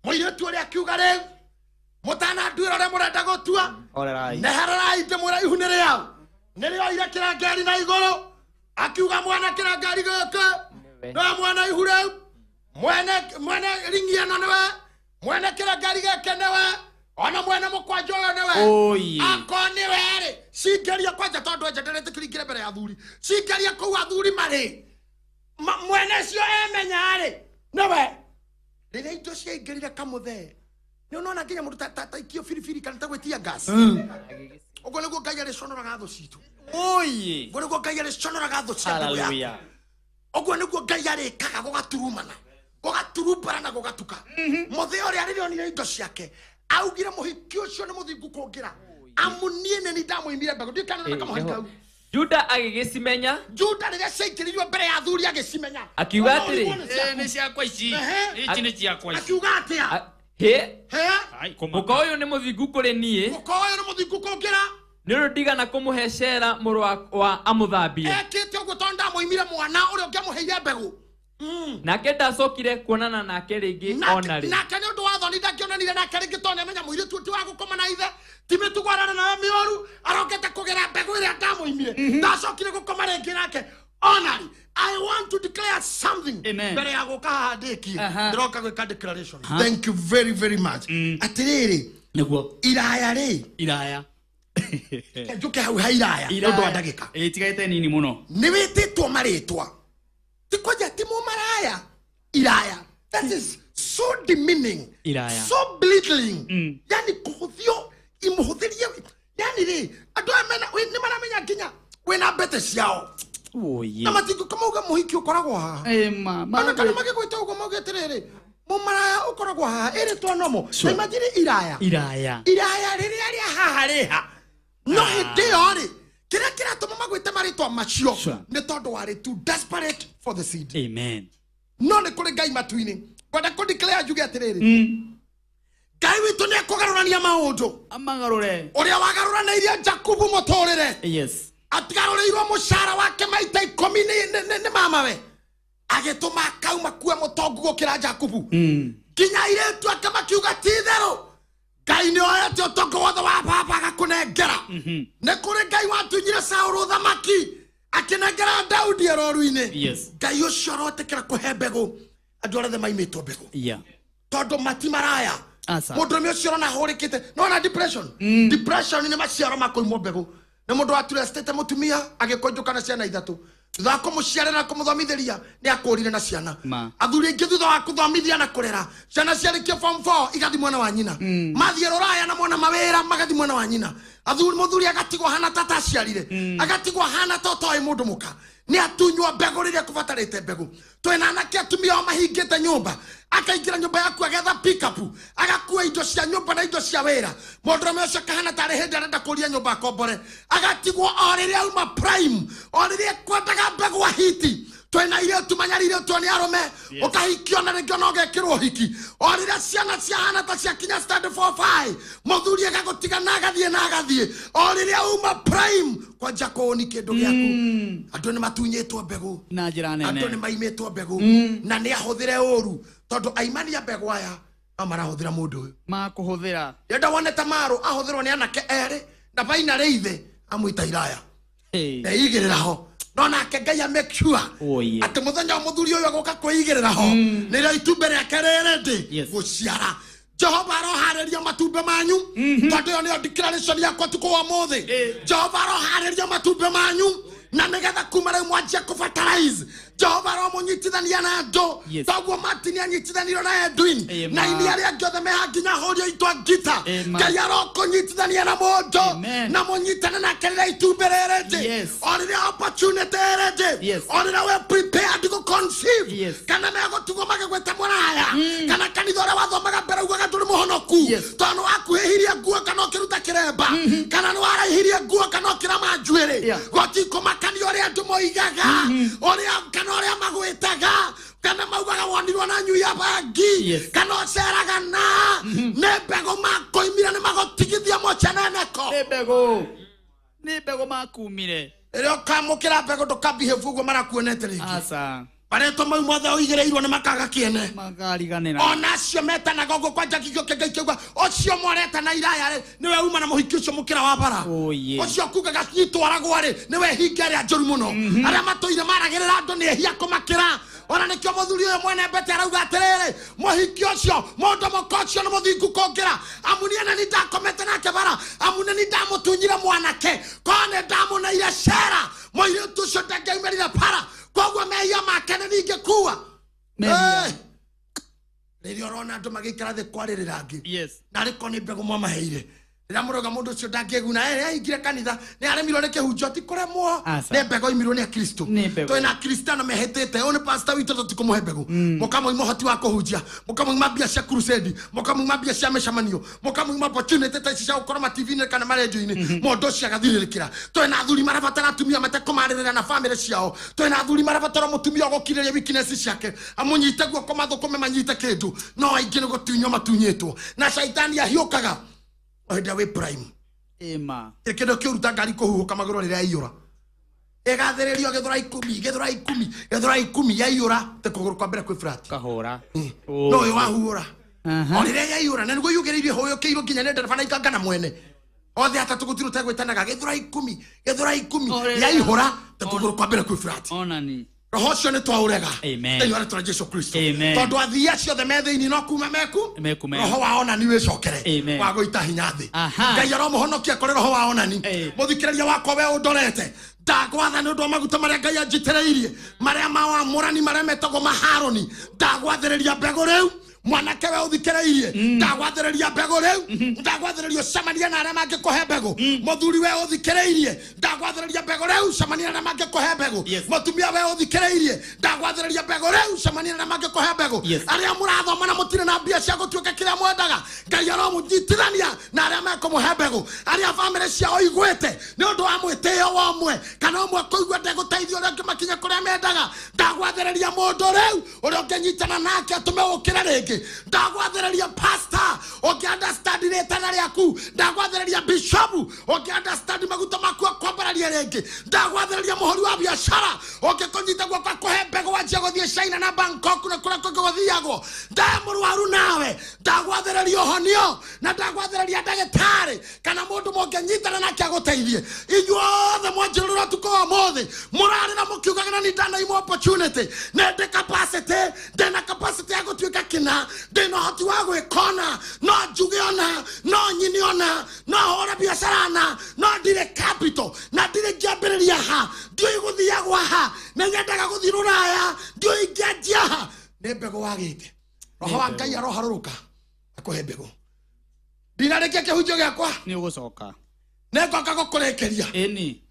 Mũirĩtu ũrĩa akiuga rĩu mũtananduĩra ũrĩa mũrenda gũtua nehererai ndĩmwĩra ihu nĩ rĩao nĩrĩoire kĩrangeri na igũrũ akiuga mwana kĩrangeri gĩkĩ nĩwe mwana ihu rĩu mwene ringi ĩno nĩwe mwene kĩrangeri gĩkĩ nĩwe ona mwene mũkwanja ũyũ nĩwe akorwo nĩwe rĩ cingeria kwanja tondũ nja ndĩretĩkĩringire mbere ya athuri cingeria kũu athuri marĩ mwene cio emenya rĩ nĩwe rĩrĩa indo ciaingĩrire kamũthee nĩ ũnona nginya mũndũ ta ikio biribiri kana ta gwĩtia gas ũguo nĩguo Ngai arĩconoraga thũ citũ ũguo nĩguo Ngai arĩconoraga thũ cia mbegũ yaku ũguo nĩguo Ngai arĩkaga gũgaturumana gũgaturumbara na gũgatuka mũthee ũrĩa rĩrĩa onire indo ciake augire mũhiki ũcio nĩ mũthingu kũngĩra amu niĩ nĩ niĩ ndamũimire mbegũ ndiũĩ kana nĩ kamũhiki kau Juda agĩgĩcimenya Juda rĩrĩa ciaingĩririo mbere ya athuri agĩcimenya akiuga atĩrĩ nĩ ciakwa ici ici nĩ ciakwa ici akiuga atĩa hĩ mũka ũyũ nĩ mũthingu kũrĩ niĩ mũka ũyũ nĩ mũthingu kũngĩra nĩ ũndũ ndigana kũmũhe Shela mũrũ wa amũthambie ekĩte ũguo tondũ ndamũimire mwana ũrĩa ũngĩamũheire mbegũ nake ndacokire kuonana nake rĩngĩ ona rĩ nake nĩ ũndũ wa thoni ndangĩonanire nake rĩngĩ tondũ nĩamenya mũirĩtu ti wa gũkoma na ithe ti mĩtugo ararĩ nayo mĩũru arokete kũgera mbegũ ĩrĩa ndamũimire ndacokire gũkoma rĩngĩ nake ona rĩ I want to declare something mbere ya gũka haha ndĩkie ndĩroka gwĩka declaration thank you very very much atĩrĩrĩ nĩguo iraya rĩ iraya njũke hau ha iraya nĩ ũndũ wa ndagĩka ĩtigaĩte nini mũno nĩ wĩtĩtwo marĩtwa ti kwanja ti mũmaraya iraya that is so demeaning iraya so belittling yani kũhũthio imũhũthĩrie yani rĩ andũ aya mena nĩ maramenya nginya wĩna mbete ciao na matingĩũka mauga mũhiki ũkoragwo haha ona kana magĩgwĩta ũguo mauge atĩrĩrĩ mũmaraya ũkoragwo haha ĩrĩtwa nomo na imagine iraya iraya iraya rĩrĩa rĩa haha rĩha no hĩndĩ ĩyo rĩ kĩrĩa kĩratũma magwĩte marĩtwa macio nĩ tondũ warĩ too desperate for the seed amen no nĩ kũrĩ Ngai matu-inĩ ngwenda kũ declare njuge atĩrĩrĩ Ngai witũ nĩ ekũgarũrania maũndũ amagarũre ũrĩa wagarũranĩirie Jakubu mũtũrĩre yes atigarũrĩirwo mũcara wake maita ikũmi nĩ mamawe agĩtũma akauma kue mũtongu gũkĩra Jakubu nginya airĩtu ake makiuga ti itherũ Ngai nĩ oete ũtongo wothe wa baba agakũnengera nĩ kũrĩ Ngai watunyire Saũlũ thamaki akĩnengera Daudi ĩroru-inĩ Ngai ũcio arotĩkĩra kũhe mbegũ andũ arĩa othe maimĩtwo mbegũ tondũ mati maraya mũndũrũme ũcio ũrona ahũrĩkĩte nĩwona depression depression nĩ maciaro ma kũimwo mbegũ nĩ mũndũ waturestĩte mũtumia agĩkũnjũka na ciana ithatũ thutha wa kũmũciarĩra na kũmũthomithĩria nĩ akũrire na ciana athuri aingĩ thutha wa kũthomithia na kũrera ciana ciarĩkia form 4 igathiĩ mwena wa nyina mathiĩ rũraya na mona mawĩra magathiĩ mwena wa nyina athuri mũthuri agatigwo hana ta taciarire agatigwo hana ta ũtoĩ mũndũ mũka nĩ atunywo mbegũ rĩrĩa kũbatarĩte mbegũ twĩna anake atumia o mahingĩte nyũmba akaingĩra nyũmba yaku agetha pickup agakua indo cia nyũmba na indo cia wĩra mũndũrũme ũcio akahana tarĩ hĩndĩ arenda kũria nyũmba akombore agatigwo o rĩrĩa auma prime o rĩrĩa ekwendaga mbegũ ahiti twĩna airĩtu manyarirĩtwo nĩ arũme ũkahikio na rĩngĩ ona ũgekĩrwo ũhiki o rĩrĩa ciana ciahana ta ciakinya stand 4 5 mũthuri agagũtiga na agathiĩ na agathiĩ o rĩrĩa uma prime kwanja kũũni kĩndũ gĩaku andũ nĩ matunyĩtwo mbegũ na njĩra nene andũ nĩ maimĩtwo mbegũ na nĩ ahũthĩre ũru tondũ aimania mbegũ aya no marahũthĩra mũndũ ũyũ makũhũthĩra ndĩrenda wone Tamaru ahũthĩrwo nĩ anake erĩ na baina rĩ ithe amwĩta iraya ndeigĩrĩra ho no nake Ngai a make sure atĩ mũthenya wa mũthuri ũyũ agũka kwĩigĩrĩra ho nĩrĩo itumbĩ rĩake rĩrĩndĩ gũciara Jehova aroharĩria matumbĩ manyu tondũ ĩyo nĩyo declaration yakwa tukũ wa mũthĩ Jehova aroharĩria matumbĩ manyu na nĩgetha kuma rĩu mwanjie kũfertilize Jehova aromũnyitithania na andũ toguo Martin anyitithanirio na Edwin na ini arĩa angĩ othe meha nginya ahũri aitũ a ngita Ngai arokũnyitithania na mũndũ na mũnyitane nake rĩrĩa itumbĩ rĩrĩndĩ o rĩrĩa opportunity ĩrĩndĩ o rĩrĩa we prepared gũ conceive kana megũtigwo magĩgwĩta mũraya kana kanitha ũrĩa wathomaga mbere ugaga ndũrĩ mũhonoku tondũ nĩ wakuhĩhirie nguo kana ũkĩruta kĩremba kana nĩ waraihirie nguo kana ũkĩrama njuĩrĩ gũtikũmakania ũrĩa andũ moigaga ũrĩa kana ũrĩa magwĩtaga kana maugaga wonirwo na nyuia bangi kana ũceraga na nĩ mbegũ makũimire nĩ magũtigithia mũceneneko nĩ mbegũ makumire rĩrĩa ũkamũkĩra mbegũ ndũkabehave ũguo marakuonete rĩngĩ aca Marĩtwa mau mothe ũigĩrĩirwo nĩ makaga kĩene. Makariganĩra. Ona acio metanaga ũguo kwanja kĩgio kĩngĩ kĩuga ũcio mwaretana iraya rĩ nĩwe uma na mũhiki ũcio mũkĩra wa bara. Ũcio kugaga nyitwaragwo rĩ nĩwe hinga ĩrĩa njũru mũno. Arĩa matũire maragĩrĩra andũ nĩ ehia kũmakĩra. Ona nĩkĩo mũthuri ũyũ mwene mbete arauga atĩrĩrĩ mũhiki ũcio mũndũ mũka ũcio nĩ mũthingu kũngĩra amu niĩ nĩ ndakomete nake bara amu nĩ ndamũtunyire mwanake ko nĩ ndamũneire cera mũirĩtu ũcio ndangĩaumĩrire bara koguo mehia make nĩ ningĩkua. Rĩrĩa ũrona andũ magĩikara thĩ kwarĩrĩra angĩ narĩ ko nĩ mbegũ mwamaheire rĩrĩa mũrauga mũndũ ũcio ndangĩguna aingire kanitha nĩ aremirwo nĩ kĩhunjio ti kũremwo nĩ mbegũ imirwo nĩ akristo twĩna akristiano mehĩtĩte ũyũ nĩ pastor witũ tũtikũmũhe mbegũ mũkamũima ũhoti wa kũhunjia mũkamũima mbia cia crusade mũkamũima mbia cia mĩcemanio mũkamũima opportunity ta ici cia gũkorwo ma TV-inĩ kana marendio-inĩ mũndũ ũcio agathirĩrĩkĩra. Twĩna athuri marabatara atumia matekũmarĩrĩra na bamĩrĩ ciao. Twĩna athuri marabatara mũtumia ũgũkirĩrĩria weakness ciake amũnyite guoko mathũkũme manyite kĩndũ no aingĩ nĩ gũtunywo matunyĩtwo na caitani ahiũkaga hĩndĩ wĩ prime. Ĩma. Kĩndũ kĩũruta ngari kũhuhũka magũrũ rĩrĩa yaiyũra. Ĩgathĩrĩrio gĩthũra ikũmi, gĩthũra ikũmi, gĩthũra ikũmi yaiyũra te kũgũrũ kwa mbere kwĩ flat. Kahũra. No ũyũ wahuhũra. O rĩrĩa yaiyũra na nĩguo yugĩrĩirie hũyũkĩirwo nginya nĩ ndereba na ikanga na mwene. Othe atatũ gũtirĩ ũtegwĩtanaga gĩthũra ikũmi, gĩthũra ikũmi yaihũra te kũgũrũ kwa mbere kwĩ flat. Onani. Roho ũcio nĩ twaũrega thĩinĩ wa rĩtwa rĩa Jesu Kristo tondũ athii acio othe me thĩinĩ no kuma meku roho wa onani wĩcokere wa gũita hinya thĩ. Ngai aromũhonokia kũrĩ roho wa onani. Mũthikĩrĩria wakwa we ũndorete ndagwatha nĩ ũndũ wa maguta marĩa Ngai anjitĩrĩirie marĩa ma wamũrani marĩa metagwo maharũni ndagwathĩrĩria mbegũ rĩu mwanake we ũthikĩrĩirie ndagwathĩrĩria mbegũ rĩu ndagwathĩrĩria ũcemanie na arĩa mangĩkũhe mbegũ mũthuri we ũthikĩrĩirie ndagwathĩrĩria mbegũ rĩu cemania na arĩa mangĩkũhe mbegũ mũtumia we ũthikĩrĩirie ndagwathĩrĩria mbegũ rĩu cemania na arĩa mangĩkũhe mbegũ arĩa mũrathoma na mũtirĩ na mbia cia gũtuĩka kĩrĩa mwendaga Ngai aromũnyitithania na arĩa mekũmũhe mbegũ arĩa bamĩrĩ ciao igwĩte nĩ ũndũ wa mwĩtĩo wa ũmwe kana ũmwe kũigua ndegũteithio ũrĩa ũngĩ makinye kũrĩa mendaga ndagwathĩrĩria mũndũ rĩu ũrĩa ũngĩnyitana nake atũme ũkĩre rĩngĩ ndagwathĩrĩria pastor ũngĩ understand rĩtana rĩaku ndagwathĩrĩria bishop ũngĩ understand maguta maku akwambararia rĩngĩ ndagwathĩrĩria mũhũri wa biacara ũngĩkũnyita guoko akũhe mbegũ wanjie gũthiĩ China na Bangkok na kũrĩa kũngĩ gũthiagwo nde mũrwaru nawe ndagwathĩrĩria ũhonio na ndagwathĩrĩria ndagĩtarĩ kana mũndũ mũngĩnyitana nake agũteithie. Inyuothe mwanjĩrĩra ũtukũ wa ũmũthĩ mũrarĩra mũkiugaga na nĩ ndanaimwo opportunity nĩ ndĩ capacity ndĩna capacity ya gũtuĩka kĩna ndĩna ũhoti wa gwĩka ona no njuge ona no nyine ona no hũre biacara na no ndirĩ capital na ndirĩ ngĩambĩrĩria ha ndiũĩ gũthiagwo ha nĩ nyendaga gũthiĩ rũraya ndiũĩ ingĩanjia ha nĩ mbegũ wagĩte. Roho wa Ngai aroharũrũka akũhe mbegũ. Ndinarĩkia kĩhunjio gĩakwa nĩ ũgũcoka nĩngoka gũkũrĩkĩria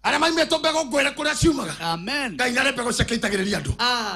arĩa maimĩtwo mbegũ ngwĩre kũrĩa ciumaga. Amen. Ngai narĩ mbegũ ciake itagĩrĩria andũ.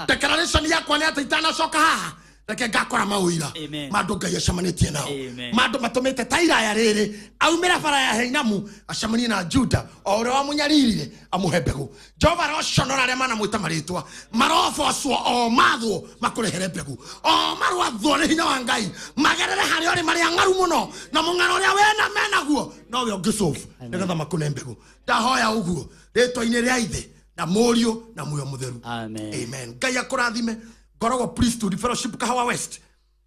Declaration yakwa nĩ atĩ itanacoka haha reke ngakora mawĩra mandũ Ngai acemanĩtie nao mandũ matũmĩte ta iraya rĩrĩ aumĩra bara ya Heinamu acemanie na Juda o ũrĩa wamũnyaririre amũhe mbegũ. Jehova aroconora arĩa manamwĩta marĩtwa marobocwo o mathwo makũrehere mbegũ o marwathwo nĩ hinya wa Ngai magerere harĩa ũrĩ marĩa ng'aru mũno na mũng'aro ũrĩa wena menaguo nowe ũngĩcũbu nĩgetha makũne mbegũ. Ndahoya ũguo rĩtwa-inĩ rĩa Ithe na Mũriũ na Muoyo Mũtheru. Amen. Ngai akũrathime. Ngoragwo priesthood fellowship Kahawa West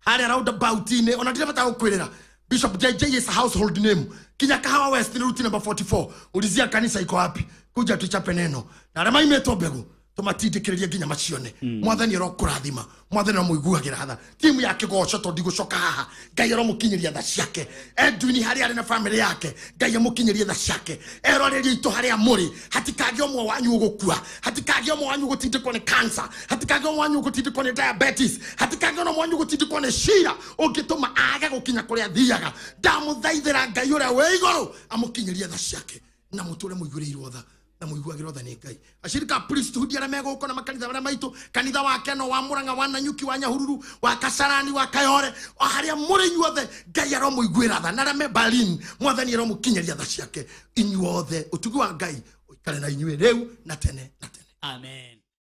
harĩa roundabout-inĩ ona ndirĩ bata gũkwĩrĩra Bishop JJ is a household name kinya Kahawa West ni route number 44 ulizia kanisa iko wapi kuja tuchape neno na arĩa maimĩtwo mbegũ tũmatindĩkĩrĩrie nginya macione. Mwathani arokũrathima mwathani aromũiguagĩra tha timu ya kĩgoco tondũ ndigũcoka haha Ngai aromũkinyĩria tha ciake Edwin harĩa arĩ na bamĩrĩ yake Ngai amũkinyĩrie tha ciake eroreri aitũ harĩa mũrĩ hatikagĩe ũmwe wanyu ũgũkua hatikagĩe ũmwe wanyu ũgũtindĩkwo nĩ cancer hatikagĩe ũmwe wanyu ũgũtindĩkwo nĩ diabetes hatikagĩe ũmwe wanyu ũgũtindĩkwo nĩ cira ũngĩtũma age gũkinya kũrĩa athiaga. Ndamũthaithĩra Ngai ũrĩa wĩ igũrũ amũkinyĩrie tha ciake na mũtũre mũiguĩrĩirwo tha na mũiguagĩrwo tha nĩ Ngai. Ashirika priesthood arĩa megũkũ na makanitha marĩa maitũ kanitha wa Keno wa Murang'a wa Nanyuki wa Nyahururu wa Kasarani wa Kayore o harĩa mũrĩ inyuothe Ngai aromũiguĩra tha na arĩa me Berlin mwathani aromũkinyĩria tha ciake inyuothe ũtugi wa Ngai ũikare na inyuĩ rĩu na tene na tene. Amen.